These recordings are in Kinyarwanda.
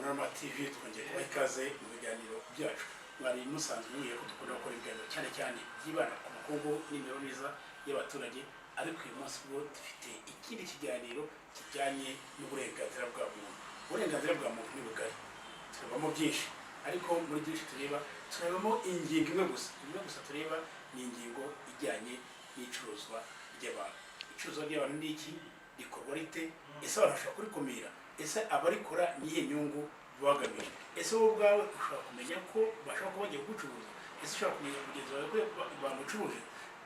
Panorama TV, twongeye kubaha ikaze mu biganiro byacu. Mwari musanzwe mwiye ko dukunda gukora ibiganiro cyane cyane byibanda ku bukungu n'imibereho myiza y'abaturage, ariko uyu munsi bwo dufite ikindi kiganiro kijyanye n'uburenganzira bwa muntu. Uburenganzira bwa muntu ni bugari, turebamo byinshi, ariko muri byinshi tureba, turebamo ingingo imwe gusa. Imwe gusa tureba ni ingingo ijyanye n'icuruzwa ry'abantu. Icuruzwa ry'abantu ni iki? Rikorwa rite? Ese abantu bashobora kurikumira? Ese abarikora ni iyihe nyungu bagamije? Ese wowe ubwawe ushobora kumenya ko bashobora kuba bagiye kugucuruza? Ese ushobora kumenya mugenzi wawe ko bamucuruje?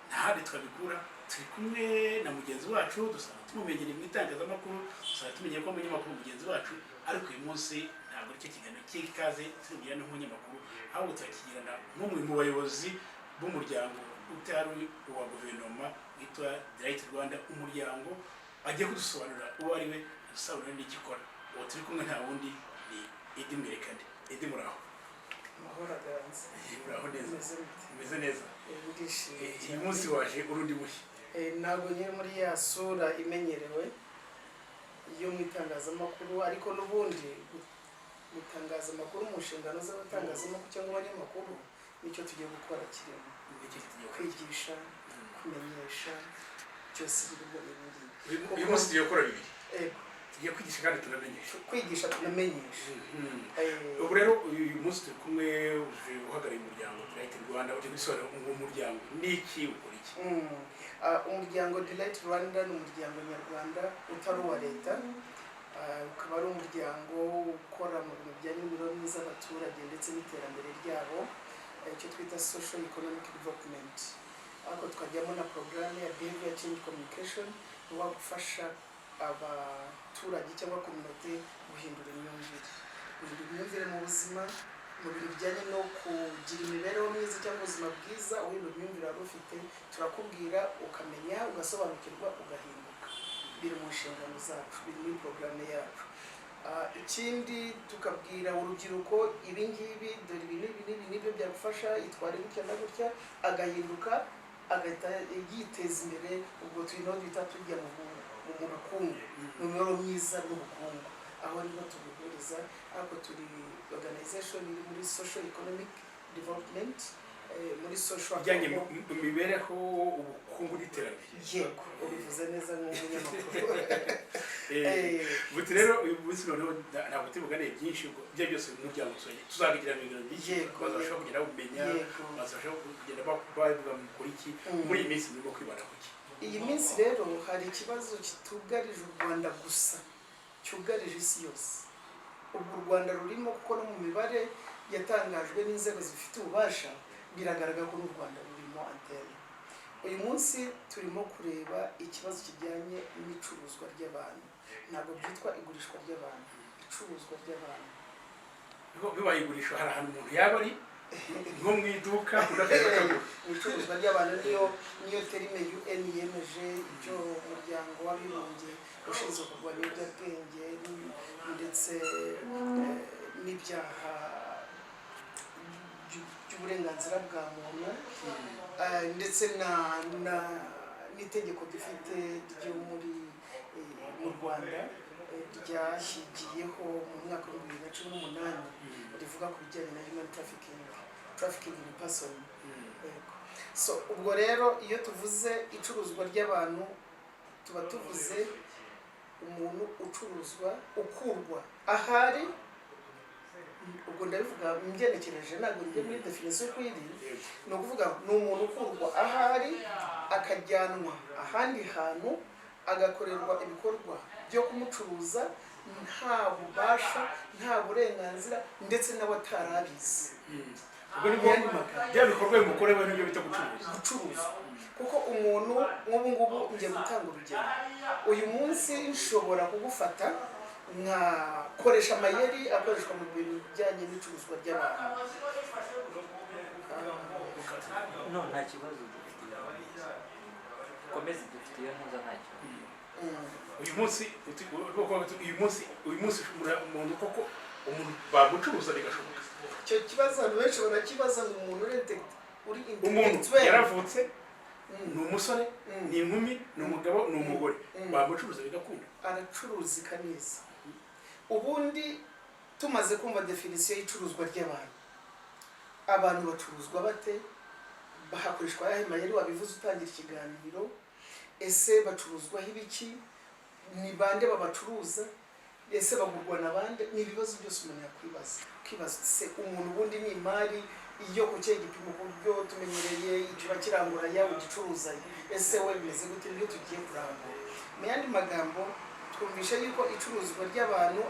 Nta handi twabikura, turi kumwe na mugenzi wacu dusanzwe tumumenyereye mu itangazamakuru, dusanzwe tumenyeye ko umunyamakuru mugenzi wacu, ariko uyu munsi ntabwo aricyo kiganiro cy'Ikaze turi nk'umunyamakuru, ahubwo turakigirana nk'umwe mu bayobozi b'umuryango utari uwa guverinoma witwa Delight Rwanda, umuryango agiye kudusobanurira uwo ari we, adusobanurira n'icyo ikora. Uwo turi kumwe nta wundi, ni Eddy Mwerekande. Eddy, muraho? Amahoro aganze. Muraho neza? Umeze bite? Umeze neza. Ndishimye Uyu cyane. munsi waje urundi mushya. Ntabwo nkiri muri ya sura imenyerewe yo mu itangazamakuru, ariko n'ubundi gutangaza amakuru mu nshingano z'abatangazamakuru cyangwa abanyamakuru nicyo tugiye gukora kirimo. Nicyo tugiye gukora. Kwigisha, kumenyesha, byose birimo ibi ngibi. Uyu munsi tugiye gukora bibiri. Ego. Tugiye kwigisha kandi tunamenyesha. Kwigisha tunamenyesha. Ubu rero uyu munsi turi kumwe, uje uhagarariye umuryango Delight Rwanda. Uje gusobanura uwo muryango ni iki, ukora iki? Umuryango Delight Rwanda ni umuryango nyarwanda utari uwa leta. Ukaba ari umuryango ukora mu bintu bijyanye n'imibereho myiza y'abaturage ndetse n'iterambere ryabo, icyo twita social economic development, ariko tukajyamo na porogaramu ya behavior change communication, iba gufasha abaturage cyangwa communauté guhindura imyumvire, guhindura imyumvire mu buzima, mu bintu bijyanye no kugira imibereho myiza cyangwa ubuzima bwiza. Uhindura imyumvire wari ufite, turakubwira ukamenya, ugasobanukirwa, ugahinduka. Biri mu nshingano zacu, biri muri porogaramu yacu. Ikindi tukabwira urubyiruko ibi ngibi: dore ibi n'ibi n'ibi nibyo byagufasha, itware gutya na gutya, agahinduka, agahita yiteza imbere. Ubwo turi naho duhita tujya mu bukungu, mu mibereho myiza n'ubukungu, aho niho tubihuriza. Ariko turi organization iri muri social economic development, muri social Bijyanye mu mibereho, ubukungu n'iterambere. Yego, ubivuze neza nk'umunyamakuru. Buti rero uyu munsi noneho ntabwo turi buganire byinshi. Ubwo ibyo byose mu muryango tuzabigira ibiganiro byinshi, bazabasha kugenda bamenya, bazabasha kugenda bavuga mukora iki. Muri iyi minsi murimo kwibanda ku ki? Iyi minsi rero hari ikibazo kitugarije u Rwanda gusa, cyugarije isi yose. Ubwo u Rwanda rurimo, kuko no mu mibare yatangajwe n'inzego zibifitiye ububasha biragaragara ko n'u Rwanda rurimo antene. Uyu munsi turimo kureba ikibazo kijyanye n'icuruzwa ry'abantu. Ntabwo byitwa igurishwa ry'abantu, icuruzwa ry'abantu. Bibaye igurisha, hari ahantu umuntu yaba ari nko mu iduka, undi akaza akagura. Icuruzwa ry'abantu niyo terme UN yemeje, icyo Umuryango w'Abibumbye ushinzwe kurwanya ibiyobyabwenge ndetse n'ibyaha by'uburenganzira bwa muntu, ndetse na n'itegeko dufite ryo muri mu Rwanda, ryashyigiyeho mu mwaka wa 2018, rivuga ku bijyanye na human trafficking, trafficking in person. Yego. So ubwo rero iyo tuvuze icuruzwa ry'abantu, tuba tuvuze umuntu ucuruzwa, ukurwa ahari. Ubwo ndabivuga mbyenekereje, ntabwo njye muri définition uko iri. Ni ukuvuga ni umuntu ukurwa ahari akajyanwa ahandi hantu, agakorerwa ibikorwa byo kumucuruza nta bubasha, nta burenganzira, ndetse nawe atarabizi. Ubwo nibwo Mu yandi magambo. Bya bikorwa bimukorewe nibyo bita gucuruza. Gucuruza, kuko umuntu nk'ubu ngubu, ngiye gutanga urugero, uyu munsi nshobora kugufata nkakoresha amayeri akoreshwa mu bintu bijyanye n'icuruzwa ry'abantu. No, nta kibazo dufite, komeze, dufite iyo ntuza, nta kibazo. Uyu munsi urimo kuvuga uti, uyu munsi umuntu koko, umuntu bamucuruza bigashoboka? Icyo kibazo abantu benshi barakibaza, ngo umuntu uri Umuntu intellectuel yaravutse, ni umusore, ni inkumi, ni umugabo, ni umugore, bamucuruza bigakunda? Aracuruzika neza. Ubundi Tumaze kumva définition y'icuruzwa ry'abantu, abantu bacuruzwa bate, hakoreshwa ayahe mayeri, wabivuze utangira ikiganiro. Ese bacuruzwaho ibiki? Ni bande babacuruza? Ese bagurwa na bande? Ni ibibazo byose umuntu yakwibaza. Ukibaza uti: se umuntu ubundi ni imari iyo ku kihe gipimo? Ku buryo tumenyereye kiba kirangura ya ugicuruza, ese we bimeze gute? Nibyo tugiye kurambura. Mu yandi magambo, twumvisha yuko icuruzwa ry'abantu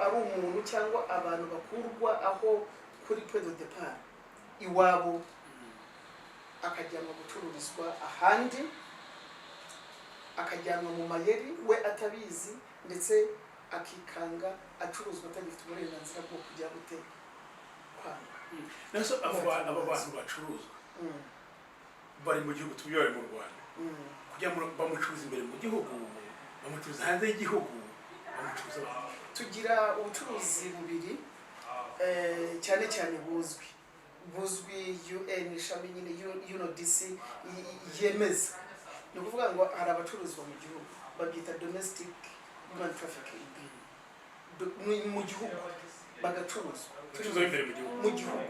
ari umuntu cyangwa abantu bakurwa aho kuri point de départ iwabo, akajyanwa gucururizwa ahandi, akajyanwa mu mayeri we atabizi, ndetse akikanga acuruzwa atagifite uburenganzira bwo kujya gute, kwanga. Nase abo bantu bacuruzwa bari mu gihugu, tubyore bari mu Rwanda, kugira ngo bamucuruza imbere mu gihugu, bamucuruza hanze y'igihugu, bamucuruza Tugira ubucuruzi bubiri, cyane cyane buzwi UN ishami nyine UNODC yemeza. Ni ukuvuga ngo hari abacuruzwa mu gihugu, babyita domestic human trafficking. Ni mu gihugu bagacuruzwa. Ubucuruzi imbere mu gihugu. Mu gihugu,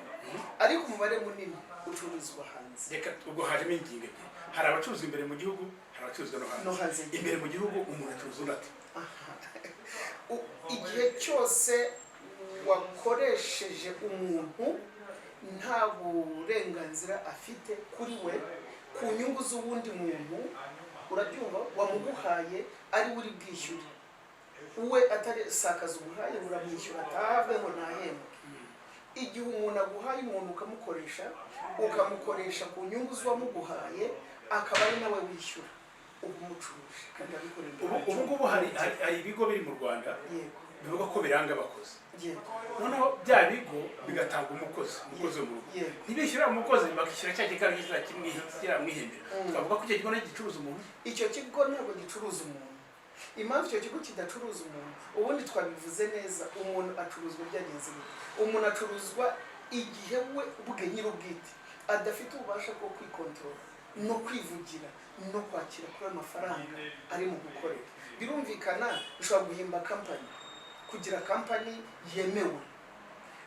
ariko umubare munini ucururizwa hanze. Reka ubwo hajemo ingingo ebyiri: hari abacuruzwa imbere mu gihugu, hari abacuruzwa no No hanze. hanze y'igihugu. Imbere mu gihugu umuntu acuruza undi ate? Igihe cyose wakoresheje umuntu nta burenganzira afite kuri we, ku nyungu z'uwundi muntu, urabyumva, wamuguhaye ari we uri bwishyure, we atari sakaza umuhaye, uramwishyura atahave ngo ntahembwe. Igihe umuntu aguhaye umuntu ukamukoresha, ukamukoresha ku nyungu z'uwamuguhaye, akaba ari nawe wishyura, uba umucuruje kandi abikorera imbere Ubu y'igihugu. ngubu hari ibigo biri mu Rwanda bivuga ko biranga abakozi. Noneho bya bigo bigatanga umukozi wo mu rugo. Ntibishyura umukozi, bakishyura cya gikari kiramwihembera. Twavuga ko icyo kigo nacyo gicuruza umuntu? Icyo kigo ntabwo gicuruza umuntu. Impamvu icyo kigo kidacuruza umuntu, ubundi twabivuze neza, umuntu acuruzwa byagenze bite? Umuntu acuruzwa igihe we ubwe nyir'ubwite adafite ububasha bwo kwikontorora no kwivugira no kwakira kuri ayo mafaranga ari mu gukorera. Birumvikana, ushobora guhimba kampani, kugira kampani yemewe.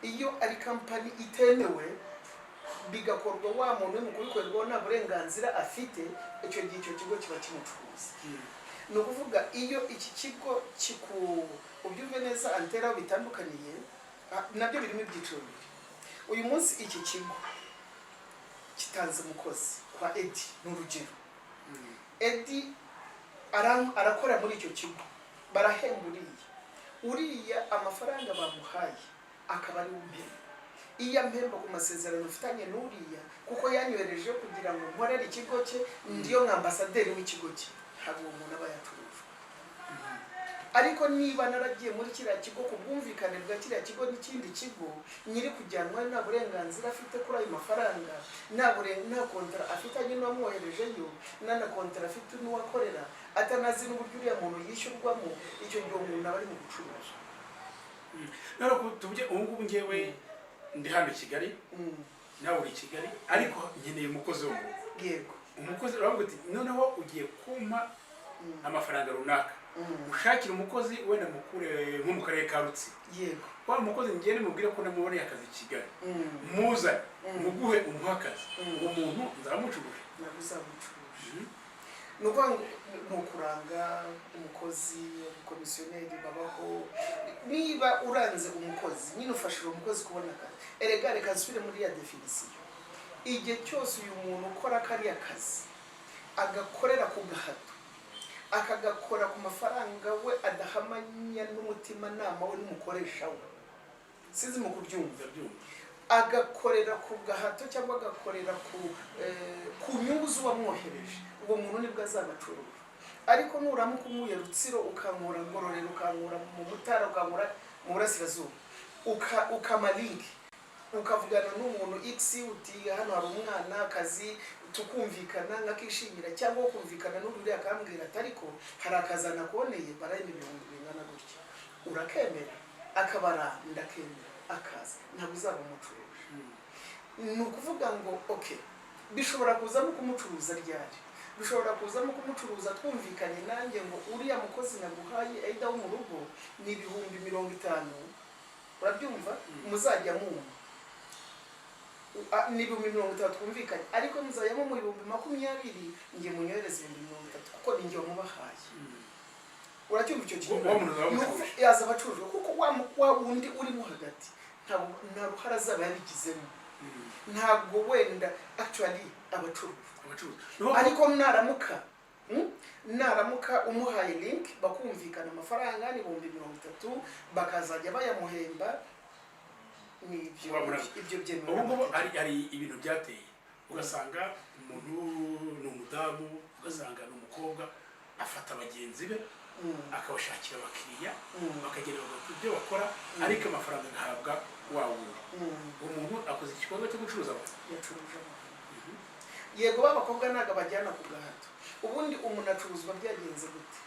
Iyo ari kampani itemewe, bigakorwa wa muntu uri mu kubikorerwaho nta burenganzira afite, icyo gihe icyo kigo kiba kimucuruza. Ni ukuvuga iyo iki kigo kiku, ubyumve neza, antera aho bitandukaniye, nabyo birimo ibyiciro bibiri. Uyu munsi iki kigo kitanze umukozi kwa Edi, ni urugero. Edi arakora muri icyo kigo, barahemba uriya amafaranga bamuhaye akaba ari we umpemba. Iyo ampemba ku masezerano mfitanye n'uriya, kuko yanyohereje kugira ngo nkorere ikigo cye, ndiyo nka ambasaderi w'ikigo cye, ntabwo uwo muntu aba yacurujwe. Ariko niba naragiye muri kiriya kigo ku bwumvikane bwa kiriya kigo n'ikindi kigo, nyiri kujyanwa nta burenganzira afite kuri ayo mafaranga, nta kontara afitanye n'uwamwoherejeyo, nta na kontara afite n'uwakorera, atanazi n'uburyo uriya muntu yishyurwamo, icyo gihe uwo muntu aba ari mu gucuruza. Noneho tuvuge ubu ngubu ngewe ndi hano i Kigali, nawe uri i Kigali, ariko nkeneye umukozi wo mu rugo. Umukozi uravuga uti: noneho ugiye kumpa amafaranga runaka, ushakira umukozi, wenda mukure nko mu karere ka Rutsiro. Wa mukozi ngende mubwire ko namuboneye akazi i Kigali, muzane, muguhe, umuhe akazi. Uwo muntu nzamucuruje? Ntabwo uzamucuruje. Ni ukuvuga ngo ni ukuranga umukozi, abakomisiyoneri babaho. Niba uranze umukozi nyine, ufashije umukozi kubona akazi. Erega reka nsubire muri ya définition: igihe cyose uyu muntu ukora kariya kazi agakorera ku gahato, akagakora ku mafaranga we adahamanya n'umutimanama we n'umukoresha we, sinzi mu kubyumva. Ndabyumva. Agakorera ku gahato cyangwa agakorera ku nyungu z'uwamwohereje, uwo muntu nibwo azaba acuruza. Ariko nuramuka unkuye Rutsiro, ukankura Ngororero, ukankura mu Mutara, ukankura mu Burasirazuba, ukama link, ukavugana n'umuntu X uti: hano hari umwana akazi, tukumvikana nkakishimira, cyangwa kumvikana n'uriya akambwira ati: ariko hari akazi nakuboneye, barahemba ibihumbi bingana gutya, urakemera? Akabara ndakemera, akaza, ntabwo uzaba umucuruje. Ni ukuvuga ngo okay, bishobora kuzamo kumucuruza ryari? Bishobora kuzamo kumucuruza twumvikanye nanjye ngo uriya mukozi naguhaye either wo mu rugo ni 50,000. Urabyumva? Muzajya mumpa ni 30,000 twumvikanye, ariko muzajyamo mu 20,000, njye munyohereze 30,000, kuko ni njye wamubahaye. Uracyumva icyo kintu? Wa muntu azaba Ni amucuruje. Yaza abacurujwe, kuko wa wundi urimo hagati nta ruhare azaba yabigizemo. Ntabwo wenda actually abacurujwe. Abacuruzi. Ariko naramuka, naramuka umuhaye link, bakumvikana amafaranga ni 30,000, bakazajya bayamuhemba, ni ibyo. Ibyo byemewe Ubu ngubu n'amategeko. hari ibintu byateye, ugasanga umuntu ni umudamu, ugasanga ni umukobwa, afata bagenzi be, akabashakira abakiriya, bakagenda bagakora ibyo bakora, ariko amafaranga agahabwa wa wundi. Uwo muntu akoze igikorwa cyo gucuruza abantu. Yacuruje abantu, yego. B'abakobwa ntabwo abajyana ku gahato. Ubundi umuntu acuruzwa byagenze gute?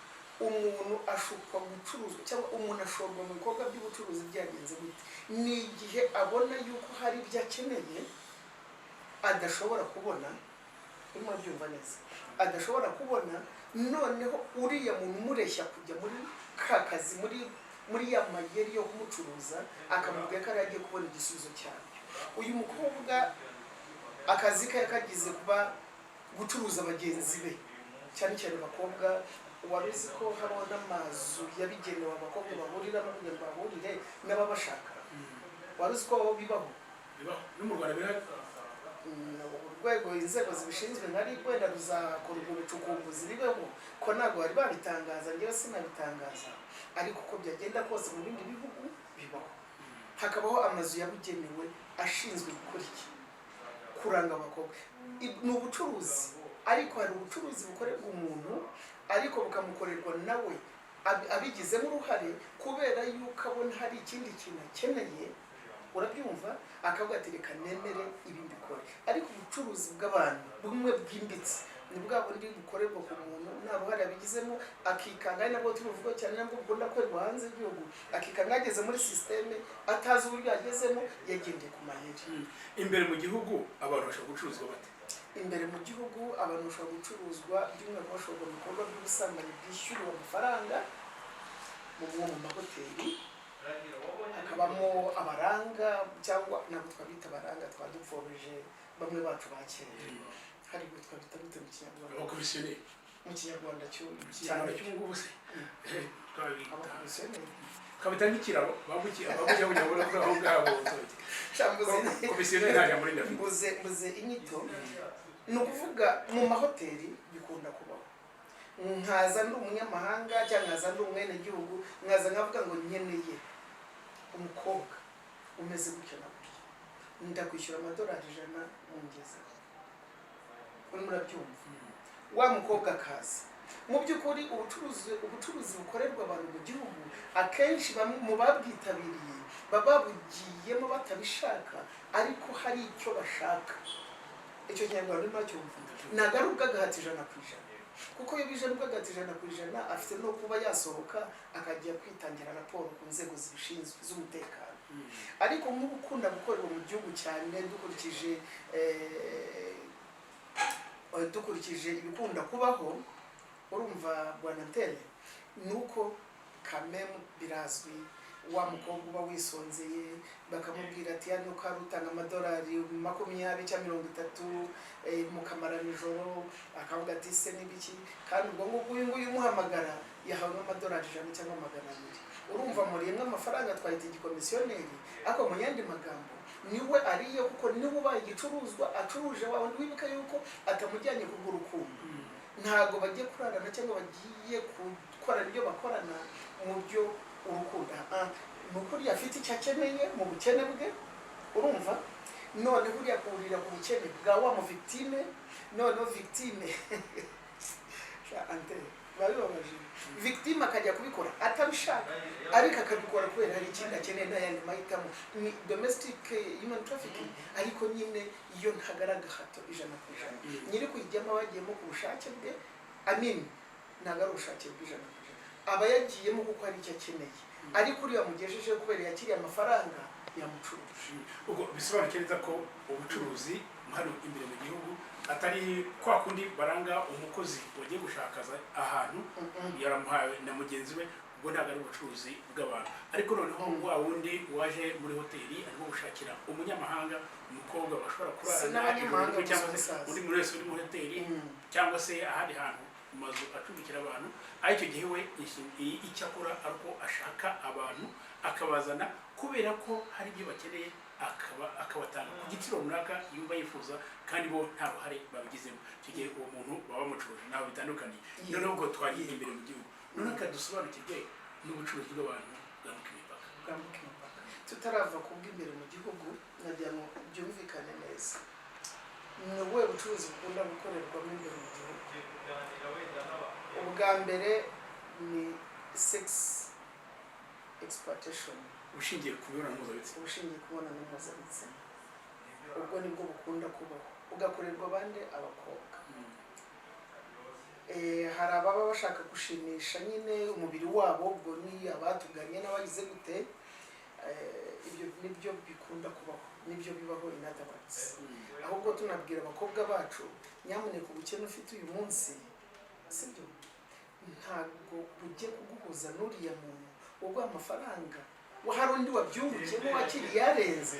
Umuntu ashukwa gucuruzwa cyangwa umuntu ashorwa mu bikorwa by'ubucuruzi byagenze gute? Ni igihe abona yuko hari ibyo akeneye adashobora kubona. Urimo urabyumva neza? Adashobora kubona, noneho uriya muntu umureshya kujya muri ka kazi, muri ya mayeri yo kumucuruza, akamubwira ko ariyo agiye kubona igisubizo cyabyo. Uyu mukobwa akazi ke yakagize kuba gucuruza bagenzi be, cyane cyane abakobwa. Wari uzi ko habaho n'amazu yabigenewe abakobwa bahuriramo kugira ngo bahurire n'ababashaka? Wari uzi ko bibaho? Bibaho, no mu Rwanda birahari. Urwego, inzego zibishinzwe nka RIB wenda ruzakora ubwo bucukumbuzi, bibeho, ko ntabwo bari babitangaza, njyewe sinabitangaza. Ariko uko byagenda kose, mu bindi bihugu bibaho, hakabaho amazu yabugenewe ashinzwe gukora iki? Kuranga abakobwa. Ni ubucuruzi, ariko hari ubucuruzi bukorerwa umuntu, ariko bukamukorerwa nawe abigizemo uruhare, kubera yuko abona hari ikindi kintu akeneye. Urabyumva? Akavuga ati: "Reka nemere ibi mbikore." Ariko ubucuruzi bw'abantu bumwe bwimbitse ni bwa bundi bukorerwa ku muntu nta ruhare yabigizemo, akikanga, ari nabwo tubivuga cyane, nabwo bukunda gukorerwa hanze y'igihugu, akikanga yageze muri système atazi uburyo yagezemo, yagendeye ku mayeri. Imbere mu gihugu abantu bashobora gucuruzwa bate? Imbere mu gihugu abantu bashobora gucuruzwa, by'umwihariko bashobora mu bikorwa by'ubusambanyi bwishyuriwe amafaranga mu mahoteli, hakabamo abaranga, cyangwa ntabwo twabita abaranga, twadupfobije bamwe bacu ba kera. Hari ubwo twabita gute mu Kinyarwanda? Abakomisiyoneri. Mu Kinyarwanda cyo Ikinyarwanda cy'ubu ngubu se twabita Abakomisiyoneri. Twabita nk'ikiraro bambukira bambukira kugira ngo babone aho ngaho abaturage. Mbuze. Komisiyoneri nta jambo rindi afite. Mbuze inyito. Ni ukuvuga mu mahoteli bikunda kubaho, nkaza ndi umunyamahanga cyangwa nkaza ndi umwenegihugu, nkaza nkavuga ngo nkeneye umukobwa umeze gutya na gutya, ndakwishyura amadolari 100 mungezeho. Urimo urabyumva? Wa mukobwa akaza. Mu by'ukuri ubucuruzi bukorerwa abantu mu gihugu, akenshi bamwe mu babwitabiriye baba babugiyemo batabishaka, ariko hari icyo bashaka. Icyo Kinyarwanda urimo uracyumva? Ntabwo ari ubw'agahato 100%, kuko iyo bije ari ubw'agahato 100%, afite no kuba yasohoka akajya kwitangira raporo ku nzego zibishinzwe z'umutekano. Ariko nk'ubukunda gukorerwa mu gihugu cyane, dukurikije ibikunda kubaho, urumva bwana Ntere, ni uko kamemu birazwi, wa mukobwa uba wisonzeye, bakamubwira ati: "Hano ko hari utanga amadolari 20 cyangwa 30, mukamarana ijoro." Akavuga ati: "Se n'ibiki?" Kandi ubwo ngubwo uyu nguyu umuhamagara yahawe nk'amadolari 100 cyangwa 200. Urumva muriyemo amafaranga, twahita igikomisiyoneri, ariko mu yandi magambo niwe ariye, kuko niwe ubaye igicuruzwa acuruje. Wawe wibuka yuko atamujyanye kubw'urukundo, ntabwo bagiye kurarana cyangwa bagiye gukorana ibyo bakorana mu byo urukundo. Ni ukuri afite icyo akeneye mu bukene bwe. Urumva, noneho uriya kurira ku bukene bwa wa mu victime, noneho victime sha ante biba bibabaje, victime akajya kubikora atabishaka, ariko akabikora kubera hari ikindi akeneye, nta yandi mahitamo. Ni domestic human trafficking, ariko nyine iyo ntagara agahato 100%. Nyiri kuyijyamo aba yagiyemo ku bushake bwe, amin, ntabwo ari ubushake bw'100%, aba yagiyemo kuko hari icyo akeneye, ariko uriya mugejeje kubera yakiriye amafaranga yamucuruje. Ubwo bisobanuye neza ko ubucuruzi hano imbere mu gihugu atari kwa kundi baranga umukozi wagiye gushakaza ahantu, yaramuhawe na mugenzi we. Ubwo ntabwo ari ubucuruzi bw'abantu. Ariko noneho wa wundi waje muri hoteli arimo gushakira umunyamahanga umukobwa bashobora Si kurarana n'abanyamahanga ijoro rimwe, cyangwa se gusa, umusaza. undi muntu wese uri muri hoteli cyangwa se ahandi hantu mu mazu acumbikira abantu. Ariko icyo gihe we icyo akora ari uko ashaka abantu akabazana kubera ko hari ibyo bakeneye, akaba akabatanga ku giciro runaka yumva yifuza, kandi bo nta ruhare babigizemo. Icyo gihe uwo muntu baba bamucuruje, ntaho bitandukaniye. Noneho ubwo twagiye imbere mu gihugu, noneho reka dusobanukirwe n'ubucuruzi bw'abantu bwambuka imipaka. Bwambuka imipaka. Tutarava ku bw'imbere mu gihugu, nagira ngo byumvikane neza, ni ubuhe bucuruzi bukunda gukorerwamo imbere mu gihugu? Ubwa mbere ni sex exploitation. Ushingiye ku mibonano mpuzabitsina. Ubushingiye ku mibonano mpuzabitsina, ubwo nibwo bukunda kubaho, bugakorerwa abandi abakobwa. Hari ababa bashaka gushimisha nyine umubiri wabo, ubwo ni abatuganye n'abagize gute. Ibyo nibyo bikunda kubaho, nibyo bibaho. In other words, ahubwo tunabwira abakobwa bacu, nyamuneka, ubukene ufite uyu munsi, sibyo, ntabwo bujye kuguhuza n'uriya muntu uguha amafaranga. Hari undi wabyungukiyemo wakiriye yarenze,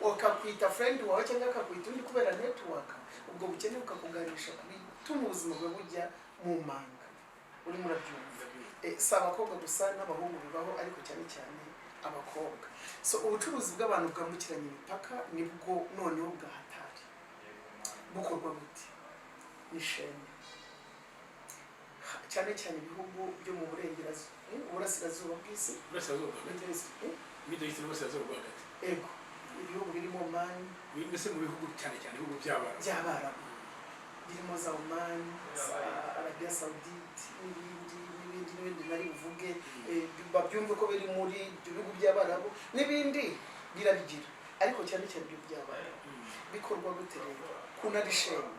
ukakwita friend wawe cyangwa akakwita undi kubera network, ubwo bukene bukakuganisha ku bituma ubuzima bwawe bujya mu manga. Urimo urabyumva? Si abakobwa gusa, n'abahungu bibaho, ariko cyane cyane abakobwa. So ubucuruzi bw'abantu bwambukiranya imipaka nibwo noneho bwahatari. Bukorwa gute? Ni chaîne. Cyane cyane ibihugu byo mu burengerazuba, uburasirazuba bw'isi. Uburasirazuba bwo hagati. Middle East, Middle East n'uburasirazuba bwo hagati. Ego, ibihugu birimo Oman. Mbese mu bihugu, cyane cyane ibihugu by'Abarabu. By'Abarabu, birimo za Oman, za Arabia Saudite n'ibindi n'ibindi n'ibindi nari buvuge. Babyumve ko biri muri ibyo bihugu by'Abarabu n'ibindi birabigira, ariko cyane cyane ibyo by'Abarabu. Bikorwa gute rero? Kuna ari chaîne,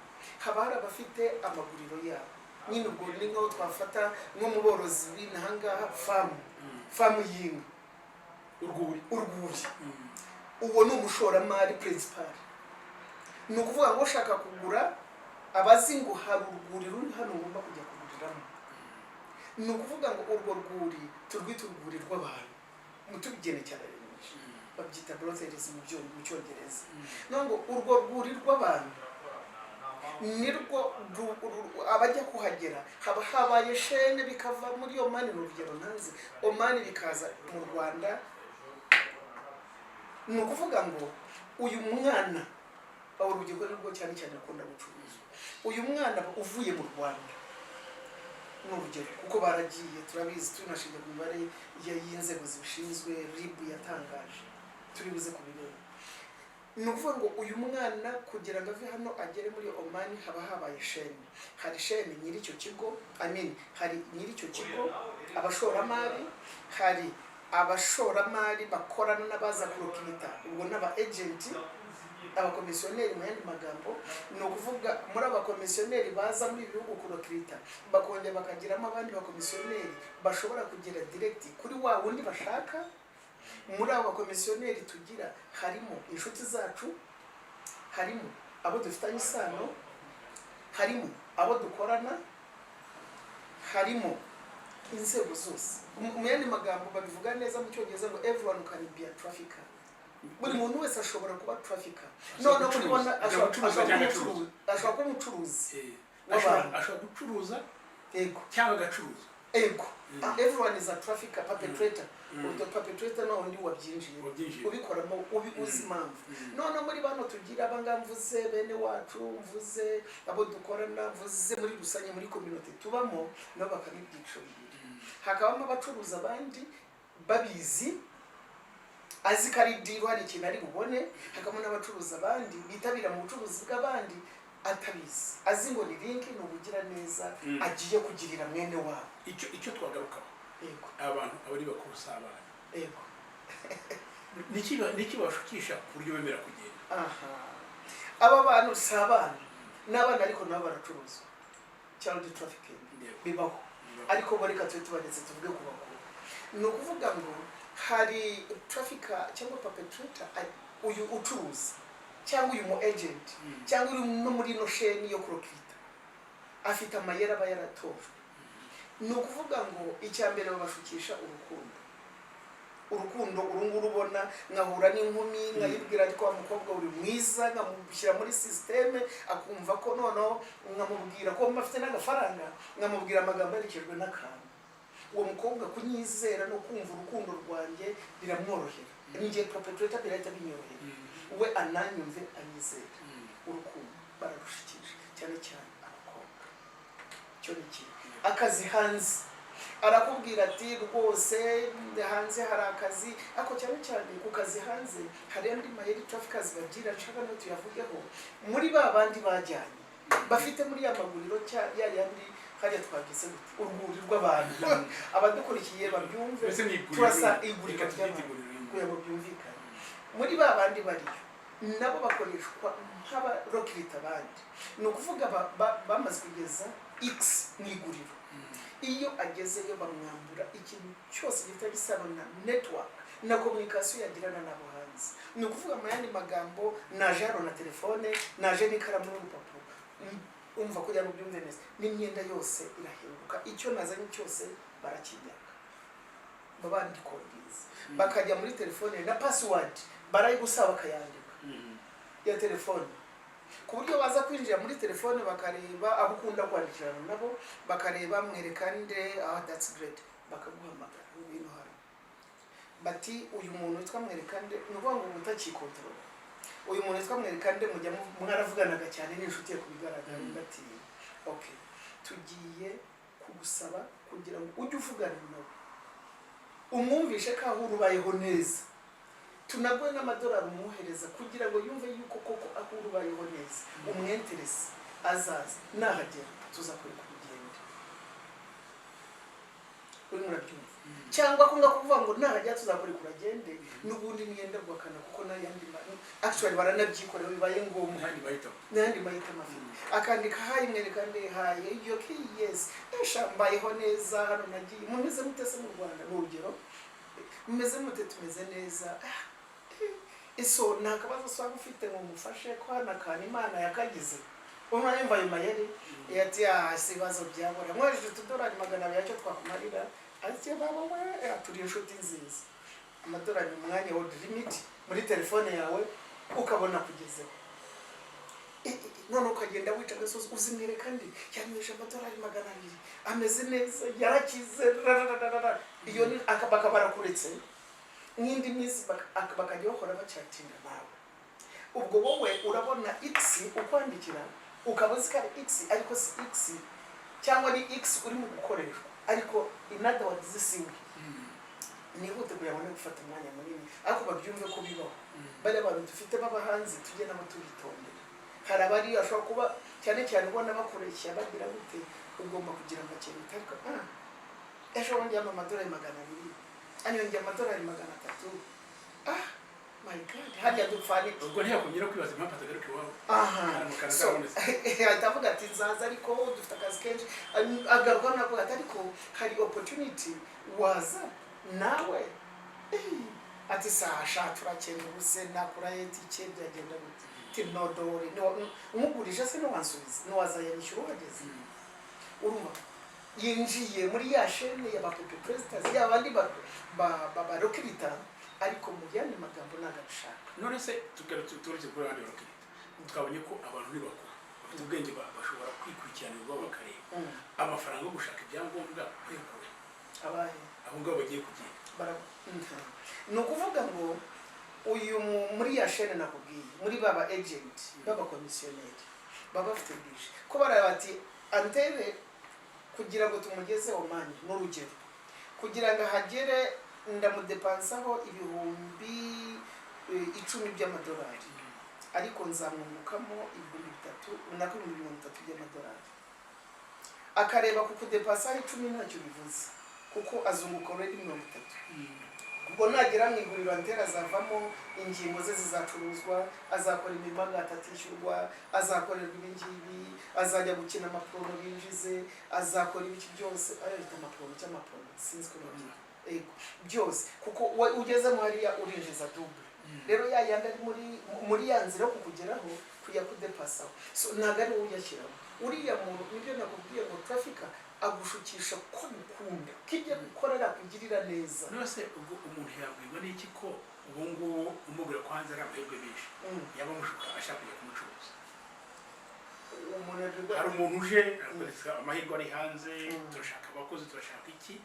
haba hari abafite amaguriro yabo nyine. Ubwo ni nkaho twafata nko mu borozi b'inahangaha, farm y'inka. Urwuri. Urwuri. Uwo ni umushoramari principal. Ni ukuvuga ngo ushaka kugura abazi ngo hari urwuri ruri hano ngomba kujya kuguriramo. Ni ukuvuga ngo urwo rwuri turwita urwuri rw'abantu, tubigenekeranyije babyita brothels mu Cyongereza. Ni ngo urwo rwuri rw'abantu nirwo abajya kuhagera haba habaye chaîne, bikava muri Omani, ni urugero ntanze, Omani bikaza mu Rwanda. Ni ukuvuga ngo uyu mwana, urubyiruko nirwo cyane cyane rukunda gucuruzwa, uyu mwana uvuye mu Rwanda, ni urugero, kuko baragiye turabizi, tunashingiye ku mibare y'inzego zibishinzwe, RIB yatangaje, turi buze kubireba. Ni ukuvuga ngo uyu mwana kugira ngo ave hano agere muri Omani, haba habaye chaîne. Hari chaîne nyiri icyo kigo, I mean, hari nyiri icyo kigo, abashoramari, hari abashoramari bakorana n'abaza kurecruita, ubwo n'aba agent, abakomisiyoneri mu yandi magambo. Ni ukuvuga muri abakomisiyoneri baza muri ibi bihugu kurecruita, bakongera bakagiramo abandi bakomisiyoneri bashobora kugera direct kuri wa wundi bashaka. Muri abo bakomisiyoneri tugira harimo inshuti zacu, harimo abo dufitanye isano, harimo abo dukorana, harimo inzego zose. Mu yandi magambo babivuga neza mu Cyongereza ngo "everyone can be a trafficker", buri muntu wese ashobora kuba trafficker. Ashobora Noneho muri gucuruza. bona ashobora Gucuruza ashobora cyangwa kuba umucuruzi, ashobora kuba umucuruzi w'abantu. Ashobora gucuruza Ego. cyangwa agacuruza. Ego. Everyone is a trafficker, perpetrator. Ubwo perpetrator ni undi wabyinjiye, Wabyinjiye. ubikoramo ubi uzi impamvu. None muri bano tugira abangaba mvuze, bene wacu mvuze, abo dukorana mvuze, muri rusange muri community tubamo, nabo bakaba ibyiciro bibiri. Hakabamo abacuruza abandi babizi, azi ko ari deal, hari ikintu ari bubone. Hakabamo n'abacuruza abandi bitabira mu bucuruzi bw'abandi atabizi, azi ngo ni link, ni ubugiraneza agiye kugirira mwene wabo. Icyo twagarukaho, Yego. abantu abari bakuru si abana. Yego. Niki bashukisha ku buryo bemera kugenda? Aha, aba bantu si abana, n'abana ariko nabo baracuruzwa, child trafficking. Bibaho, ariko bo reka tube tubaretse, tuvuge ku bakuru. Ni ukuvuga ngo hari trafficker cyangwa perpetrator, uyu ucuruza cyangwa uyu mu agent cyangwa uri no muri ino chaîne yo kurecruita, afite amayeri aba yaratojwe. Ni ukuvuga ngo icya mbere babashukisha urukundo. Urukundo uru nguru ubona, nkahura n'inkumi nkayibwira, ariko wa mukobwa uri mwiza, nkamushyira muri système, akumva ko noneho nkamubwira ko mba afite n'agafaranga, nkamubwira amagambo aherekejwe n'akantu. Uwo mukobwa kunyizera no kumva urukundo rwanjye biramworohera. Ni njye perpetrator, birahita binyorohera, we ananyumve, anyizere. Urukundo bararushikisha cyane cyane abakobwa. Icyo ni kimwe. Akazi hanze, arakubwira ati rwose hanze hari akazi, ariko cyane cyane ku kazi hanze hari andi mayeri traffickers bagira, nshaka no tuyavugeho. Muri ba bandi bajyanye bafite muri ya maguriro ya yandi hariya twagize gute, urwuri rw'abantu, abadukurikiye babyumve. Mbese ni iguriro. Turasa iguriro Reka turyite ry'abantu iguriro. Kugira ngo byumvikane, muri ba bandi bariyo nabo bakoreshwa nk'abarokirita abandi. Ni ukuvuga bamaze kugeza x mu iguriro, iyo agezeyo bamwambura ikintu cyose gifite isano na network na communication yagirana nabo hanze. Ni ukuvuga mu yandi magambo, naje hano na telefone, naje n'ikaramu n'urupapuro. Umva, kugira ngo ubyumve neza, n'imyenda yose irahinduka, icyo nazanye cyose barakinyaka, baba bandikodinze, bakajya muri telefone na password barayigusaba bakayandika ya telefone, ku buryo baza kwinjira muri telefone bakareba abo ukunda kwandikirana nabo, bakareba mwereka nde. Ah, that's great. Bakaguhamagara, ngwino hano, bati uyu muntu witwa Mwerekande, ni ukuvuga ngo uba utakikontorora, uyu muntu witwa Mwerekande mujya mwaravuganaga cyane, ni inshuti ye ku bigaragara. Bati okay, tugiye kugusaba kugira ngo ujye uvugana nawe, umwumvishe ko aho uri ubayeho neza, tunaguhe n'amadolari umwohereza kugira ngo yumve yuko koko aho uri ubayeho neza, umwenterese azaza, nahagera tuzakureka urugendo. Urimo urabyumva? Cyangwa ko ngakuvuga ngo nahagera tuzakureka uragende, n'ubundi niyenda guhakana, kuko n'ayandi actually baranabyikorera bibaye ngombwa. N'ahandi bahitamo. N'ayandi mahitamo afite, akandika hi mwereka nde, hi, you okay? Yes, esha mbayeho neza hano nagiye. Mumeze mute se mu Rwanda? Ni urugero, mumeze mute? Tumeze neza. Ah, eso nta kabazo usanga ufite ngo mufashe ko hano akantu Imana yakagize. Urumva ayo mayeri ati ah, si ibibazo byabura, mwohereje utudolari 200 yacyo twakumarira. Ati baba we, turi inshuti nziza. Amadolari mu mwanya wa limit muri telefone yawe ukabona kugezeho. None ukagenda wica agasozi, uzimwere kandi yanywesha amadolari 200, ameze neza, yarakize, rarararara. Iyo ni bakaba barakuretse n'indi minsi, bakajya bakora bacatinga nawe. Ubwo wowe urabona x ukwandikira, ukaba uzi ko ari x, ariko si x, cyangwa ni x urimo gukoreshwa, ariko in other words si we. Nihute kugira ngo ne gufata umwanya munini, ariko babyumve ko bibaho. Bariya bantu dufite baba hanze tujye nabo tubitondera. Hari abari ashobora kuba cyane cyane ubona bakureshya, bagira gute, ugomba kugira amakenga. Ariko ah, ejo bundi yampa amadolari 200, anyongera amadolari 300, ah my God, hariya dupfana iki? Ubwo ntiyakongera kwibaza impamvu atagaruka iwabo. Aha. Hano mu So, kabonetse. ahita avuga ati nzaza, ariko dufite akazi kenshi. Agaruka navuga ati ariko hari opportunity, waza nawe. Ati sasha turakenda, ubuse nakurayo itike byagenda gute? Ati no dore nkugurije se ntiwansubiza, ntiwazayanyishyura uhageze? Urumva yinjiye muri ya chaîne ya ba perpetrators, ya bandi ba barokirita, ariko mu yandi magambo ntabwo abishaka. None se tugarutse turetse kuri abandi barokirita, twabonye ko abantu ni bakuru bafite ubwenge, bashobora kwikurikiranirwa bakareba amafaranga yo gushaka ibyangombwa bayakure Abahe? Abo ngabo bagiye kugenda. Ni ukuvuga ngo uyu muri ya chaîne nakubwiye, muri baba agent baba komisiyoneri, baba bafite budget, ko baraba bati antere kugira ngo tumugeze Omani, n'urugero, kugira ngo ahagere ndamudepansaho 10,000 by'amadolari, ariko nzamwungukamo 3000, nako 30,000 by'amadolari. Akareba ku kudepansaho 10 ntacyo bivuze, kuko azunguka already 30. Ubwo nagera mu iguriro antera azavamo, ingingo ze zizacuruzwa, azakora imirimo atishyurwa, azakorerwa ibingibi, azajya gukina amaporono binjize, azakora ibiki byose, ayo bita amaporono cyangwa amaporono, sinzi ko babyita. Ego, byose, kuko ugezemo hariya urinjiza double. Rero ya yandi ari muri ya nzira yo kukugeraho, kujya kudepasaho, so ntabwo ari wowe uyashyiramo. Uriya muntu, nibyo nakubwiye ngo trafficker agushukisha ko mukunda, ko ibyo gukora arakugirira neza. None se ubwo umuntu yabwirwa n'iki ko ubu ngubu umubwira ko hanze ari amahirwe menshi, yaba amushuka ashaka kujya kumucuruza? Umuntu yabwirwa? Hari umuntu uje akwereka amahirwe ari hanze, turashaka abakozi, turashaka iki.